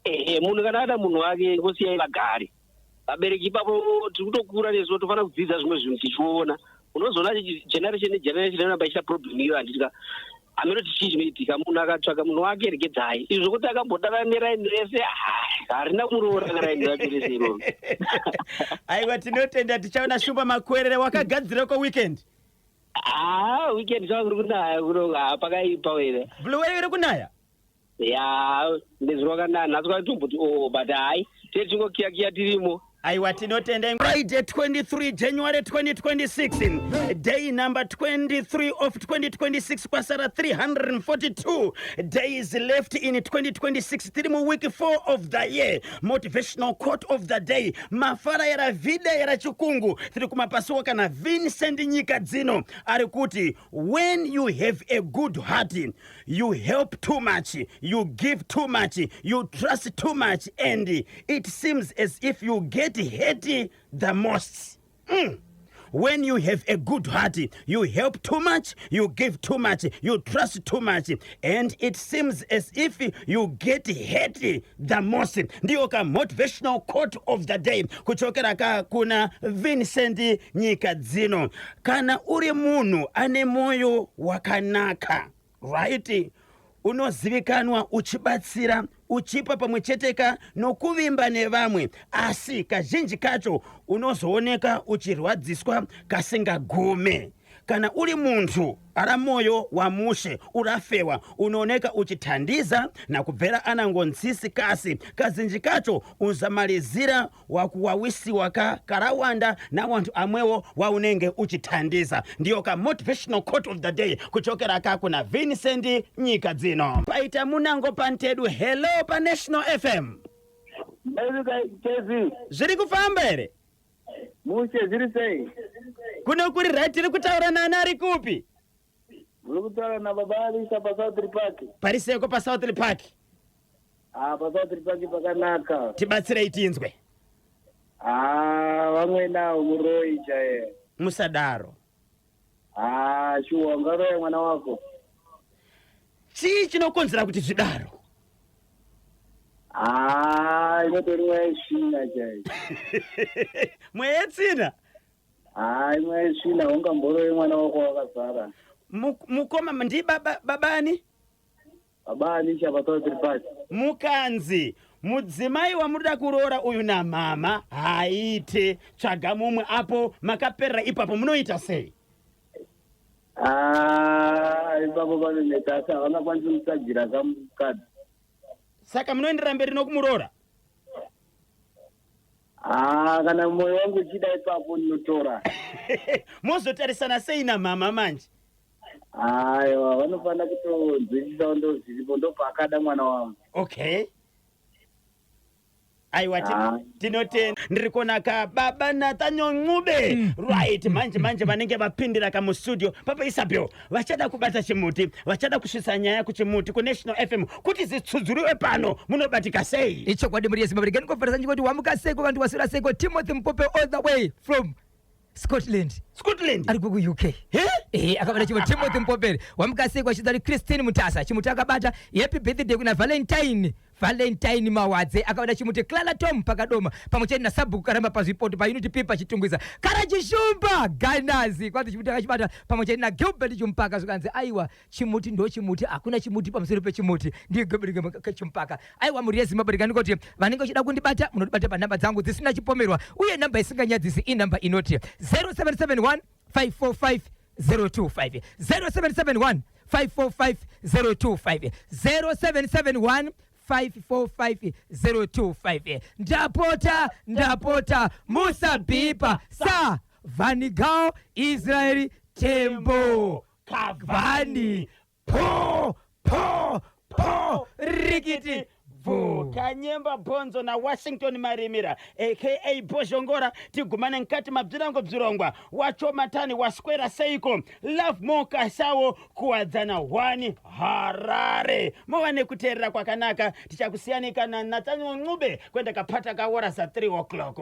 Ehe, munhu kana ada munhu wake, ngosiyai vagare vabereki ipapo. Tiri kutokura nesu, tofanira kudzidza zvimwe zvinhu tichiona. Unozoona generation negeneration inoramba ichiita problem iyo, handitya haminoti chii chinoitika. Munhu akatsvaka munhu wake, regedzai. Izvo zvokuti akambodana neraini rese, harina kumuroora karaini racho rese iroro. Aiwa, tinotenda. Tichaona Shumba Makwerere. Wakagadzireko weekend? Ah, weekend chava kuri kunaya kuno, pakaipa wena. Bulawayo iri kunaya? Ya, nezuro wakanaya, nhasi kwatomboti oh, but hai, tee tingokiyakiya tirimo. Aiwa, tinotenda. Friday 23 January 2026, day number 23 of 2026. Kwasara 342 days left in 2026. Tiri muweek 4 of the year. Motivational quote of the day, mafara yaravhida yarachikungu, tiri kumapasuwa kana Vincent Nyika dzino, ari kuti, "When you have a good heart, you help too much, you give too much, you trust too much, and it seems as if you get hurt the most." When you have a good heart, you help too much, you give too much, you trust too much, and it seems as if you get hurt the most. Ndiyo ka motivational quote of the day kuchokera ka kuna Vincent Nyika Dzino. Kana uri munhu ane moyo wakanaka, right, unozivikanwa uchibatsira, uchipa pamwe chete ka nokuvimba nevamwe, asi kazhinji kacho unozooneka uchirwadziswa kasingagume. Kana uri munthu ara moyo wamushe urafewa, unooneka uchithandiza na kubvera anango ntsisi, kasi kazinji kacho uzamalizira wakuwawisiwa ka karawanda na wanthu amwewo waunenge uchithandiza. Ndiyo ka motivational quote of the day kuchokera ka kuna Vincent Nyika Dzino. Paita munango pantedu. Hello, pa National FM. Tezi. Zviri kufamba here? Mushe, zviri sei? Kuno kuri right. Tiri kutaura nani, ari kupi? Muri kutaura nababa Alisa paSouth Park. Pariseko paSouth Park? Ah, paSouth Park pakanaka. Tibatsirei tinzwe. Ah, vamwe nawo muroi chaiye. Musadaro. Ah, shuwa, ungaroya mwana wako? Chii chinokonzera kuti zvidaro? Ah, inotori mweya yesvina chaiyo. Mweya yetsvina? Ah, imweya yesvina, ungamboroye mwana wako wakazara? Mukoma, ndi baba babani? Baba Alisha paSouth Park. Mukanzi mudzimai wamunoda kuroora uyu namama haite, tsvaga mumwe, apo makaperera ipapo, munoita sei? Ah, ipapo panonetsa, asi havangakwanisi kutsvagira kamukadzi. Saka munoenderera mberi nokumuroora? Ah, kana mwoyo wangu uchida ipapo, ndinotora. Mozotarisana sei namama manje? Aiwa, vanofanira kutonzwisisawo, ndo zviripo, ndopaakada mwana wangu. Okay, aiwa, Ah. tinotenda. Ndiri kuona ka baba Nathaniel Ncube, right, manje manje vanenge vapindira kamustudio. Papa Isabel vachada kubata chimuti, vachada kusvitsa nyaya kuchimuti kuNational FM kuti zitsudzuriwe pano. Munobatika sei? Ichokwadi, muri yeZimbabwe. Regai ndingofarisa ndikoti wamuka seko vantu, waswera seko. Timothy Mupope all the way from Scotland. Scotland? Ari kuUK. He? Ehe, akabata chimo Timothy Mupoperi. Wamuka seko achidza Christine Mutasa, chimuti akabata. Happy birthday kuna Valentine Mawadze, akabata chimuti. Clara Tom pakadoma, pamwe chete nasabhuku Karamba pazvipoto paUnit P pachitungwiza. Karachishumba Ganazi kwanzi chimuti akachibata, pamwe chete naGilbert Chumpaka. Zvikanzi aiwa, chimuti ndo chimuti, hakuna chimuti pamusoro pechimuti. Ndiye Gilbert Chumpaka. Aiwa, mhuri yeZimbabwe, ndikandikoti vanenge vachida kundibata, munondibata panhamba dzangu dzisina chipomerwa, uye namba isinganyadzisi inhamba inoti 0771 545 025, 0771 545 025, 0771 545 025. Ndapota, ndapota, musabhipa sa Vanigao Israeri Tembo Kavani po po po rikiti bvu. Kanyemba Bhonzo naWashington Marimira aka Bhozhongora. Tigumane mukati mabzirango bzirongwa wacho matani. Waswera seiko? Love More Kasawo kuwadzana 1 Harare. Mova nekuteerera kwakanaka. Tichakusiyanika naNathaniel Ncube kwenda kapata kaora sa 3 o'clock.